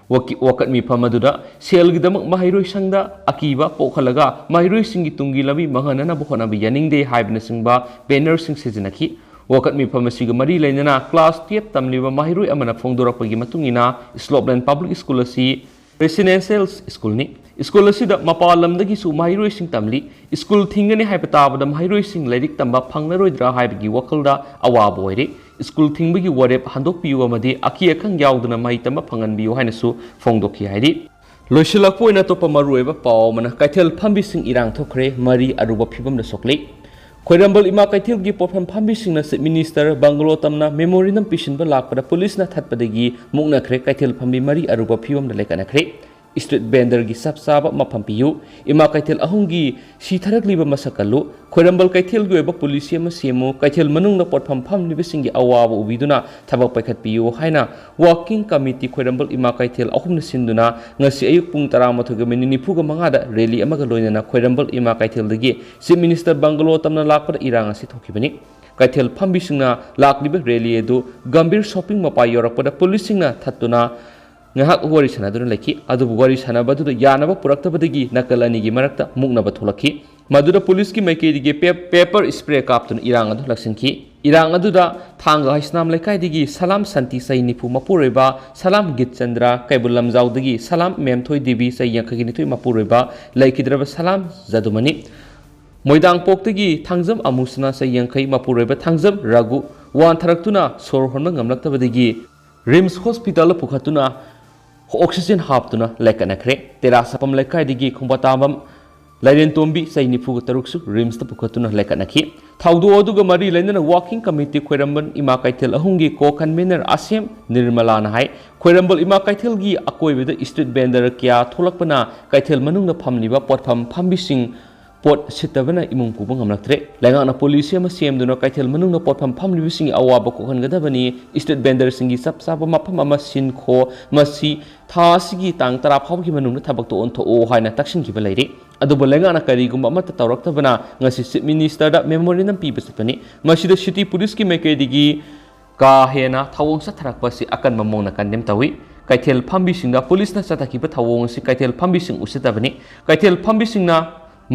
ꯋꯥꯀꯤ-, ꯋꯥꯀꯠ ꯃꯤꯐꯝ ꯑꯗꯨꯗ ꯁꯦꯜꯒꯤꯗꯃꯛ ꯃꯍꯩꯔꯣꯏ ꯁꯪꯗ ꯑꯀꯤꯕ ꯄꯣꯛꯍꯜꯂꯒ ꯃꯍꯩꯔꯣꯏꯁꯤꯡꯒꯤ ꯇꯨꯡꯒꯤ ꯂꯝꯕꯤ ꯃꯥꯡꯍꯟꯅꯅꯕ ꯍꯣꯠꯅꯕ ꯌꯥꯅꯤꯡꯗꯦ ꯍꯥꯏꯕꯅꯆꯤꯡꯕ ꯕꯦꯅꯔꯁꯤꯡ ꯁꯤꯖꯤꯟꯅꯈꯤ꯫ ꯋꯥꯀꯠ ꯃꯤꯐꯝ ꯑꯁꯤꯒ ꯃꯔꯤ ꯂꯩꯅꯅ ꯀ꯭ꯂꯥꯁ ꯇꯨꯌꯦꯜꯞ ꯇꯝꯂꯤꯕ ꯃꯍꯩꯔꯣꯏ ꯑꯃꯅ ꯐꯣꯡꯗꯣꯔꯛꯄꯒꯤ ꯃꯇꯨꯡ ꯏꯟꯅ Slopeland Public School ꯑꯁꯤ residential ꯁ꯭ꯀꯨꯜꯅꯤ꯫ ꯁ꯭ꯀꯨꯜ ꯑꯁꯤꯗ ꯃꯄꯥꯟ ꯂꯝꯗꯒꯤꯁꯨ ꯃꯍꯩꯔꯣꯏꯁꯤꯡ ꯇꯝꯂꯤ꯫ ꯁ꯭ꯀꯨꯜ ꯊꯤꯡꯒꯅꯤ ꯍꯥꯏꯕ ꯇꯥꯕꯗ ꯃꯍꯩꯔꯣꯏꯁꯤꯡ ꯂꯥꯏꯔꯤꯛ ꯇꯝꯕ ꯐꯪꯂꯔꯣꯏꯗ꯭ꯔꯥ ꯍꯥꯏꯕꯒꯤ ꯋꯥꯈꯜꯗ ꯑꯋꯥꯕ ꯑꯣꯏꯔꯤ꯫ ꯁ꯭ꯀꯨꯜ ꯊꯤꯡꯕꯒꯤ ꯋꯥꯔꯦꯞ ꯍꯟꯗꯣꯛꯄꯤꯌꯨ ꯑꯃꯗꯤ ꯑꯀꯤ ꯑꯈꯪ ꯌꯥꯎꯗꯅ ꯃꯍꯩ ꯇꯝꯕ ꯐꯪꯍꯟꯕꯤꯌꯨ ꯍꯥꯏꯅꯁꯨ ꯐꯣꯡꯗꯣꯛꯈꯤ ꯍꯥꯏꯔꯤ꯫ ꯂꯣꯏꯁꯤꯜꯂꯛꯄ ꯑꯣꯏꯅ ꯑꯇꯣꯞꯄ ꯃꯔꯨꯑꯣꯏꯕ ꯄꯥꯎ ꯑꯃꯅ ꯀꯩꯊꯦꯜ ꯐꯝꯕꯤꯁꯤꯡ ꯏꯔꯥꯡ ꯊꯣꯛꯈ꯭ꯔꯦ, ꯃꯔꯤ ꯑꯔꯨꯕ ꯐꯤꯕꯝꯗ ꯁꯣꯛꯂꯤ꯫ ꯈ꯭ꯋꯥꯏꯔꯝꯕꯟ ꯏꯃꯥ ꯀꯩꯊꯦꯜꯒꯤ ꯄꯣꯠꯐꯝ ꯐꯝꯕꯤꯁꯤꯡꯅ Chief Minister ꯕꯪꯒꯂꯣ ꯇꯝꯅ memorandum ꯄꯤꯁꯤꯟꯕ ꯂꯥꯛꯄꯗ ꯄꯨꯂꯤꯁꯅ ꯊꯠꯄꯗꯒꯤ ꯃꯨꯛꯅꯈ꯭ꯔꯦ, ꯀꯩꯊꯦꯜ ꯐꯝꯕꯤ ꯃꯔꯤ ꯑꯔꯨꯕ ꯐꯤꯕꯝꯗ ꯂꯩꯈꯠꯅꯈ꯭ꯔꯦ꯫ Street vendorꯒꯤ ꯆꯞ ꯆꯥꯕ ꯃꯐꯝ ꯄꯤꯌꯨ꯫ ꯏꯃꯥ ꯀꯩꯊꯦꯜ ꯑꯍꯨꯝꯒꯤ ꯁꯤꯊꯔꯛꯂꯤꯕ ꯃꯁꯛ ꯀꯜꯂꯨ꯫ ꯈ꯭ꯋꯥꯏꯔꯝꯕꯟ ꯀꯩꯊꯦꯜꯒꯤ ꯑꯣꯏꯕ policy ꯑꯃ ꯁꯦꯝꯃꯨ꯫ ꯀꯩꯊꯦꯜ ꯃꯅꯨꯡꯗ ꯄꯣꯠꯐꯝ ꯐꯝꯂꯤꯕꯁꯤꯡꯒꯤ ꯑꯋꯥꯕ ꯎꯕꯤꯗꯨꯅ ꯊꯕꯛ ꯄꯥꯏꯈꯠꯄꯤꯌꯨ ꯍꯥꯏꯅ Working Committee ꯈ꯭ꯋꯥꯏꯔꯝꯕꯟ ꯏꯃꯥ ꯀꯩꯊꯦꯜ ꯑꯍꯨꯝꯅ ꯁꯤꯟꯗꯨꯅ ꯉꯁꯤ ꯑꯌꯨꯛ ꯄꯨꯡ ꯇꯔꯥꯃꯥꯊꯣꯏꯒ ꯃꯤꯅꯤꯠ ꯅꯤꯐꯨꯒ ꯃꯉꯥꯗ rally ꯑꯃꯒ ꯂꯣꯏꯅꯅ ꯈ꯭ꯋꯥꯏꯔꯝꯕꯟ ꯏꯃꯥ ꯀꯩꯊꯦꯜꯗꯒꯤ Chief Minister ꯕꯪꯒꯂꯣ ꯇꯝꯅ ꯂꯥꯛꯄꯗ ꯏꯔꯥꯡ ꯑꯁꯤ ꯊꯣꯛꯈꯤꯕꯅꯤ꯫ ꯀꯩꯊꯦꯜ ꯐꯝꯕꯤꯁꯤꯡꯅ ꯂꯥꯛꯂꯤꯕ rally ꯑꯗꯨ ꯒꯝꯚꯤꯔ shopping ꯃꯄꯥ ꯌꯧꯔꯛꯄꯗ ꯄꯨꯂꯤꯁꯁꯤꯡꯅ ꯊꯠꯇꯨꯅ ꯉꯥꯏꯍꯥꯛ ꯋꯥꯔꯤ ꯁꯥꯟꯅꯗꯨꯅ ꯂꯩꯈꯤ꯫ ꯑꯗꯨꯕꯨ ꯋꯥꯔꯤ ꯁꯥꯟꯅꯕ ꯑꯗꯨꯗ ꯌꯥꯅꯕ ꯄꯨꯔꯛꯇꯕꯗꯒꯤ ꯅꯥꯀꯜ ꯑꯅꯤꯒꯤ ꯃꯔꯛꯇ ꯃꯨꯛꯅꯕ ꯊꯣꯛꯂꯛꯈꯤ꯫ ꯃꯗꯨꯗ ꯄꯨꯂꯤꯁꯀꯤ ꯃꯥꯏꯀꯩꯗꯒꯤ ꯄꯦꯞ-, pepper spray ꯀꯥꯞꯇꯨꯅ ꯏꯔꯥꯡ ꯑꯗꯨ ꯂꯥꯛꯁꯤꯟꯈꯤ꯫ ꯏꯔꯥꯡ ꯑꯗꯨꯗ ꯊꯥꯡꯒ ꯍꯩꯁꯅꯥꯝ ꯂꯩꯀꯥꯏꯗꯒꯤ ꯁꯂꯥꯝ ꯁꯥꯟꯇꯤ ꯆꯍꯤ ꯅꯤꯐꯨ ꯃꯄꯨꯔꯣꯏꯕ, ꯁꯂꯥꯝ ꯒꯤꯠꯆꯟꯗ꯭ꯔ, ꯀꯩꯕꯨꯜ ꯂꯝꯖꯥꯎꯗꯒꯤ ꯁꯂꯥꯝ ꯃꯦꯝꯊꯣꯏ ꯗꯦꯕꯤ ꯆꯍꯤ ꯌꯥꯡꯈꯩꯒ ꯅꯤꯊꯣꯏ ꯃꯄꯨꯔꯣꯏꯕ, ꯂꯩꯈꯤꯗ꯭ꯔꯕ ꯁꯂꯥꯝ ꯖꯗꯨꯃꯅꯤ, ꯃꯣꯏꯗꯥꯡꯄꯣꯛꯇꯒꯤ ꯊꯥꯡꯖꯝ ꯑꯃꯨꯁꯅꯥ ꯆꯍꯤ ꯌꯥꯡꯈꯩ ꯃꯄꯨꯔꯣꯏꯕ ꯊꯥꯡꯖꯝ ꯔꯥꯒꯨ ꯋꯥꯟꯊꯔꯛꯇꯨꯅ ꯁꯣꯔ ꯍꯣꯟꯕ ꯉꯝꯂꯛꯇꯕꯗꯒꯤ ꯔꯤꯝꯁ ꯍꯣꯁꯄꯤꯇꯥꯜꯗ ꯄꯨꯈꯠꯇꯨꯅ ꯑꯣꯛꯁꯤꯖꯦꯟ ꯍꯥꯞꯇꯨꯅ ꯂꯥꯏꯀꯠꯅꯈ꯭ꯔꯦ꯫ ꯇꯦꯔꯥ ꯁꯥꯄꯝ ꯂꯩꯀꯥꯏꯗꯒꯤ ꯈꯣꯡꯕꯥꯇꯥꯕꯝ ꯂꯥꯏꯔꯦꯟꯇꯣꯝꯕꯤ, ꯆꯍꯤ ꯅꯤꯐꯨꯒ ꯇꯔꯨꯛꯁꯨ ꯔꯤꯝꯁꯇ ꯄꯨꯈꯠꯇꯨꯅ ꯂꯥꯏꯀꯠꯅꯈꯤ꯫ ꯊꯧꯗꯣꯛ ꯑꯗꯨꯒ ꯃꯔꯤ ꯂꯩꯅꯅ ꯋꯥꯀꯤꯡ ꯀꯃꯤꯇꯤ ꯈ꯭ꯋꯥꯏꯔꯝꯕꯟ ꯏꯃꯥ ꯀꯩꯊꯦꯜ ꯑꯍꯨꯝꯒꯤ ꯀꯣ ꯀꯟꯚꯦꯅꯔ ꯑꯁꯦꯝ ꯅꯤꯔꯃꯂꯥꯅ ꯍꯥꯏ, ꯈ꯭ꯋꯥꯏꯔꯝꯕꯟ ꯏꯃꯥ ꯀꯩꯊꯦꯜꯒꯤ ꯑꯀꯣꯏꯕꯗ ꯁ꯭ꯇ꯭ꯔꯤꯠ ꯚꯦꯟꯗꯔ ꯀꯌꯥ ꯊꯣꯛꯂꯛꯄꯅ ꯀꯩꯊꯦꯜ ꯃꯅꯨꯡꯗ ꯐꯝꯂꯤꯕ ꯄꯣꯠꯐꯝ ꯐꯝꯕꯤꯁꯤꯡ ꯄꯣꯠ ꯁꯤꯠꯇꯕꯅ ꯏꯃꯨꯡ ꯄꯨꯕ ꯉꯝꯂꯛꯇ꯭ꯔꯦ꯫ ꯂꯩꯉꯥꯛꯅ ꯄꯣꯂꯤꯁꯤ ꯑꯃ ꯁꯦꯝꯗꯨꯅ ꯀꯩꯊꯦꯜ ꯃꯅꯨꯡꯗ ꯄꯣꯠꯐꯝ ꯐꯝꯂꯤꯕꯁꯤꯡꯒꯤ ꯑꯋꯥꯕ ꯀꯣꯛꯍꯟꯒꯗꯕꯅꯤ꯫ ꯁ꯭ꯇ꯭ꯔꯤꯠ ꯚꯦꯟꯗꯔꯁꯤꯡꯒꯤ ꯆꯞ ꯆꯥꯕ ꯃꯐꯝ ꯑꯃ ꯁꯤꯟꯈꯣ꯫ ꯃꯁꯤ ꯊꯥ ꯑꯁꯤꯒꯤ ꯇꯥꯡ ꯇꯔꯥ ꯐꯥꯎꯕꯒꯤ ꯃꯅꯨꯡꯗ ꯊꯕꯛꯇꯣ ꯑꯣꯟꯊꯣꯛꯑꯣ ꯍꯥꯏꯅ ꯇꯛꯁꯤꯟꯈꯤꯕ ꯂꯩꯔꯤ꯫ ꯑꯗꯨꯕꯨ ꯂꯩꯉꯥꯛꯅ ꯀꯔꯤꯒꯨꯝꯕ ꯑꯃꯠꯇ ꯇꯧꯔꯛꯇꯕꯅ ꯉꯁꯤ ꯆꯤꯐ ꯃꯤꯅꯤꯁꯇꯔꯗ ꯃꯦꯃꯣꯔꯦꯟꯗꯝ ꯄꯤꯕ ꯆꯠꯄꯅꯤ꯫ ꯃꯁꯤꯗ ꯁꯤꯇꯤ ꯄꯨꯂꯤꯁꯀꯤ ꯃꯥꯏꯀꯩꯗꯒꯤ ꯀꯥ ꯍꯦꯟꯅ ꯊꯧꯑꯣꯡ ꯆꯠꯊꯔꯛꯄ ꯑꯁꯤ ꯑꯀꯟꯕ ꯃꯑꯣꯡꯗ ꯀꯟꯗꯦꯝ ꯇꯧꯏ꯫ ꯀꯩꯊꯦꯜ ꯐꯝꯕꯤꯁꯤꯡꯗ ꯄꯨꯂꯤꯁꯅ ꯆꯠꯊꯈꯤꯕ ꯊꯧꯑꯣꯡ ꯑꯁꯤ ꯀꯩꯊꯦꯜ ꯐꯝꯕꯤꯁꯤꯡ ꯎꯁꯤꯠꯇꯕꯅꯤ꯫ ꯀꯩꯊꯦꯜ ꯐꯝꯕꯤꯁꯤꯡꯅ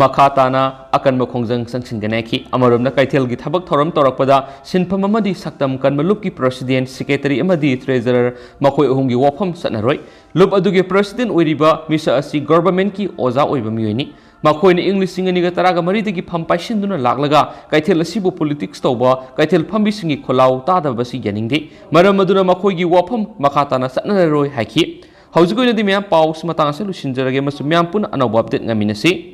ꯃꯈꯥ ꯇꯥꯅ ꯑꯀꯟꯕ ꯈꯣꯡꯖꯪ ꯆꯪꯁꯤꯟꯒꯅꯤ ꯍꯥꯏꯈꯤ꯫ ꯑꯃꯔꯣꯝꯗ ꯀꯩꯊꯦꯜꯒꯤ ꯊꯕꯛ ꯊꯧꯔꯝ ꯇꯧꯔꯛꯄꯗ ꯁꯤꯟꯐꯝ ꯑꯃꯗꯤ ꯁꯛꯇꯝ ꯀꯟꯕ ꯂꯨꯞꯀꯤ ꯄ꯭ꯔꯁꯤꯗꯦꯟ, ꯁꯦꯀ꯭ꯔꯦꯇꯔꯤ ꯑꯃꯗꯤ ꯇ꯭ꯔꯦꯖꯔꯔ ꯃꯈꯣꯏ ꯑꯍꯨꯝꯒꯤ ꯋꯥꯐꯝ ꯆꯠꯅꯔꯣꯏ꯫ ꯂꯨꯞ ꯑꯗꯨꯒꯤ ꯄ꯭ꯔꯁꯤꯗꯦꯟ ꯑꯣꯏꯔꯤꯕ ꯃꯤꯁꯛ ꯑꯁꯤ ꯒꯣꯔꯕꯔꯃꯦꯟꯠꯀꯤ ꯑꯣꯖꯥ ꯑꯣꯏꯕ ꯃꯤꯑꯣꯏꯅꯤ꯫ ꯃꯈꯣꯏꯅ ꯏꯪ ꯂꯤꯁꯤꯡ ꯑꯅꯤꯒ ꯇꯔꯥꯒ ꯃꯔꯤꯗꯒꯤ ꯐꯝ ꯄꯥꯏꯁꯤꯟꯗꯨꯅ ꯂꯥꯛꯂꯒ ꯀꯩꯊꯦꯜ ꯑꯁꯤꯕꯨ ꯄꯣꯂꯤꯇꯤꯛꯁ ꯇꯧꯕ, ꯀꯩꯊꯦꯜ ꯐꯝꯕꯤꯁꯤꯡꯒꯤ ꯈꯣꯜꯂꯥꯎ ꯇꯥꯗꯕ ꯑꯁꯤ ꯌꯥꯅꯤꯡꯗꯦ꯫ ꯃꯔꯝ ꯑꯗꯨꯅ ꯃꯈꯣꯏꯒꯤ ꯋꯥꯐꯝ ꯃꯈꯥ ꯇꯥꯅ ꯆꯠꯅꯔꯔꯣꯏ ꯍꯥꯏꯈꯤ꯫ ꯍꯧꯖꯤꯛꯀꯤ ꯑꯣꯏꯅꯗꯤ ꯃꯌꯥꯝ ꯄꯥꯎꯁꯤ ꯃꯇꯥꯡ ꯑꯁꯤꯗ ꯂꯣꯏꯁꯤꯟꯖꯔꯒꯦ ꯑꯃꯁꯨꯡ ꯃꯌꯥꯝ ꯄꯨꯟꯅ ꯑꯅꯧꯕ ꯑꯞꯗꯦꯠ ꯉꯥꯏꯃꯤꯟꯅꯁꯤ꯫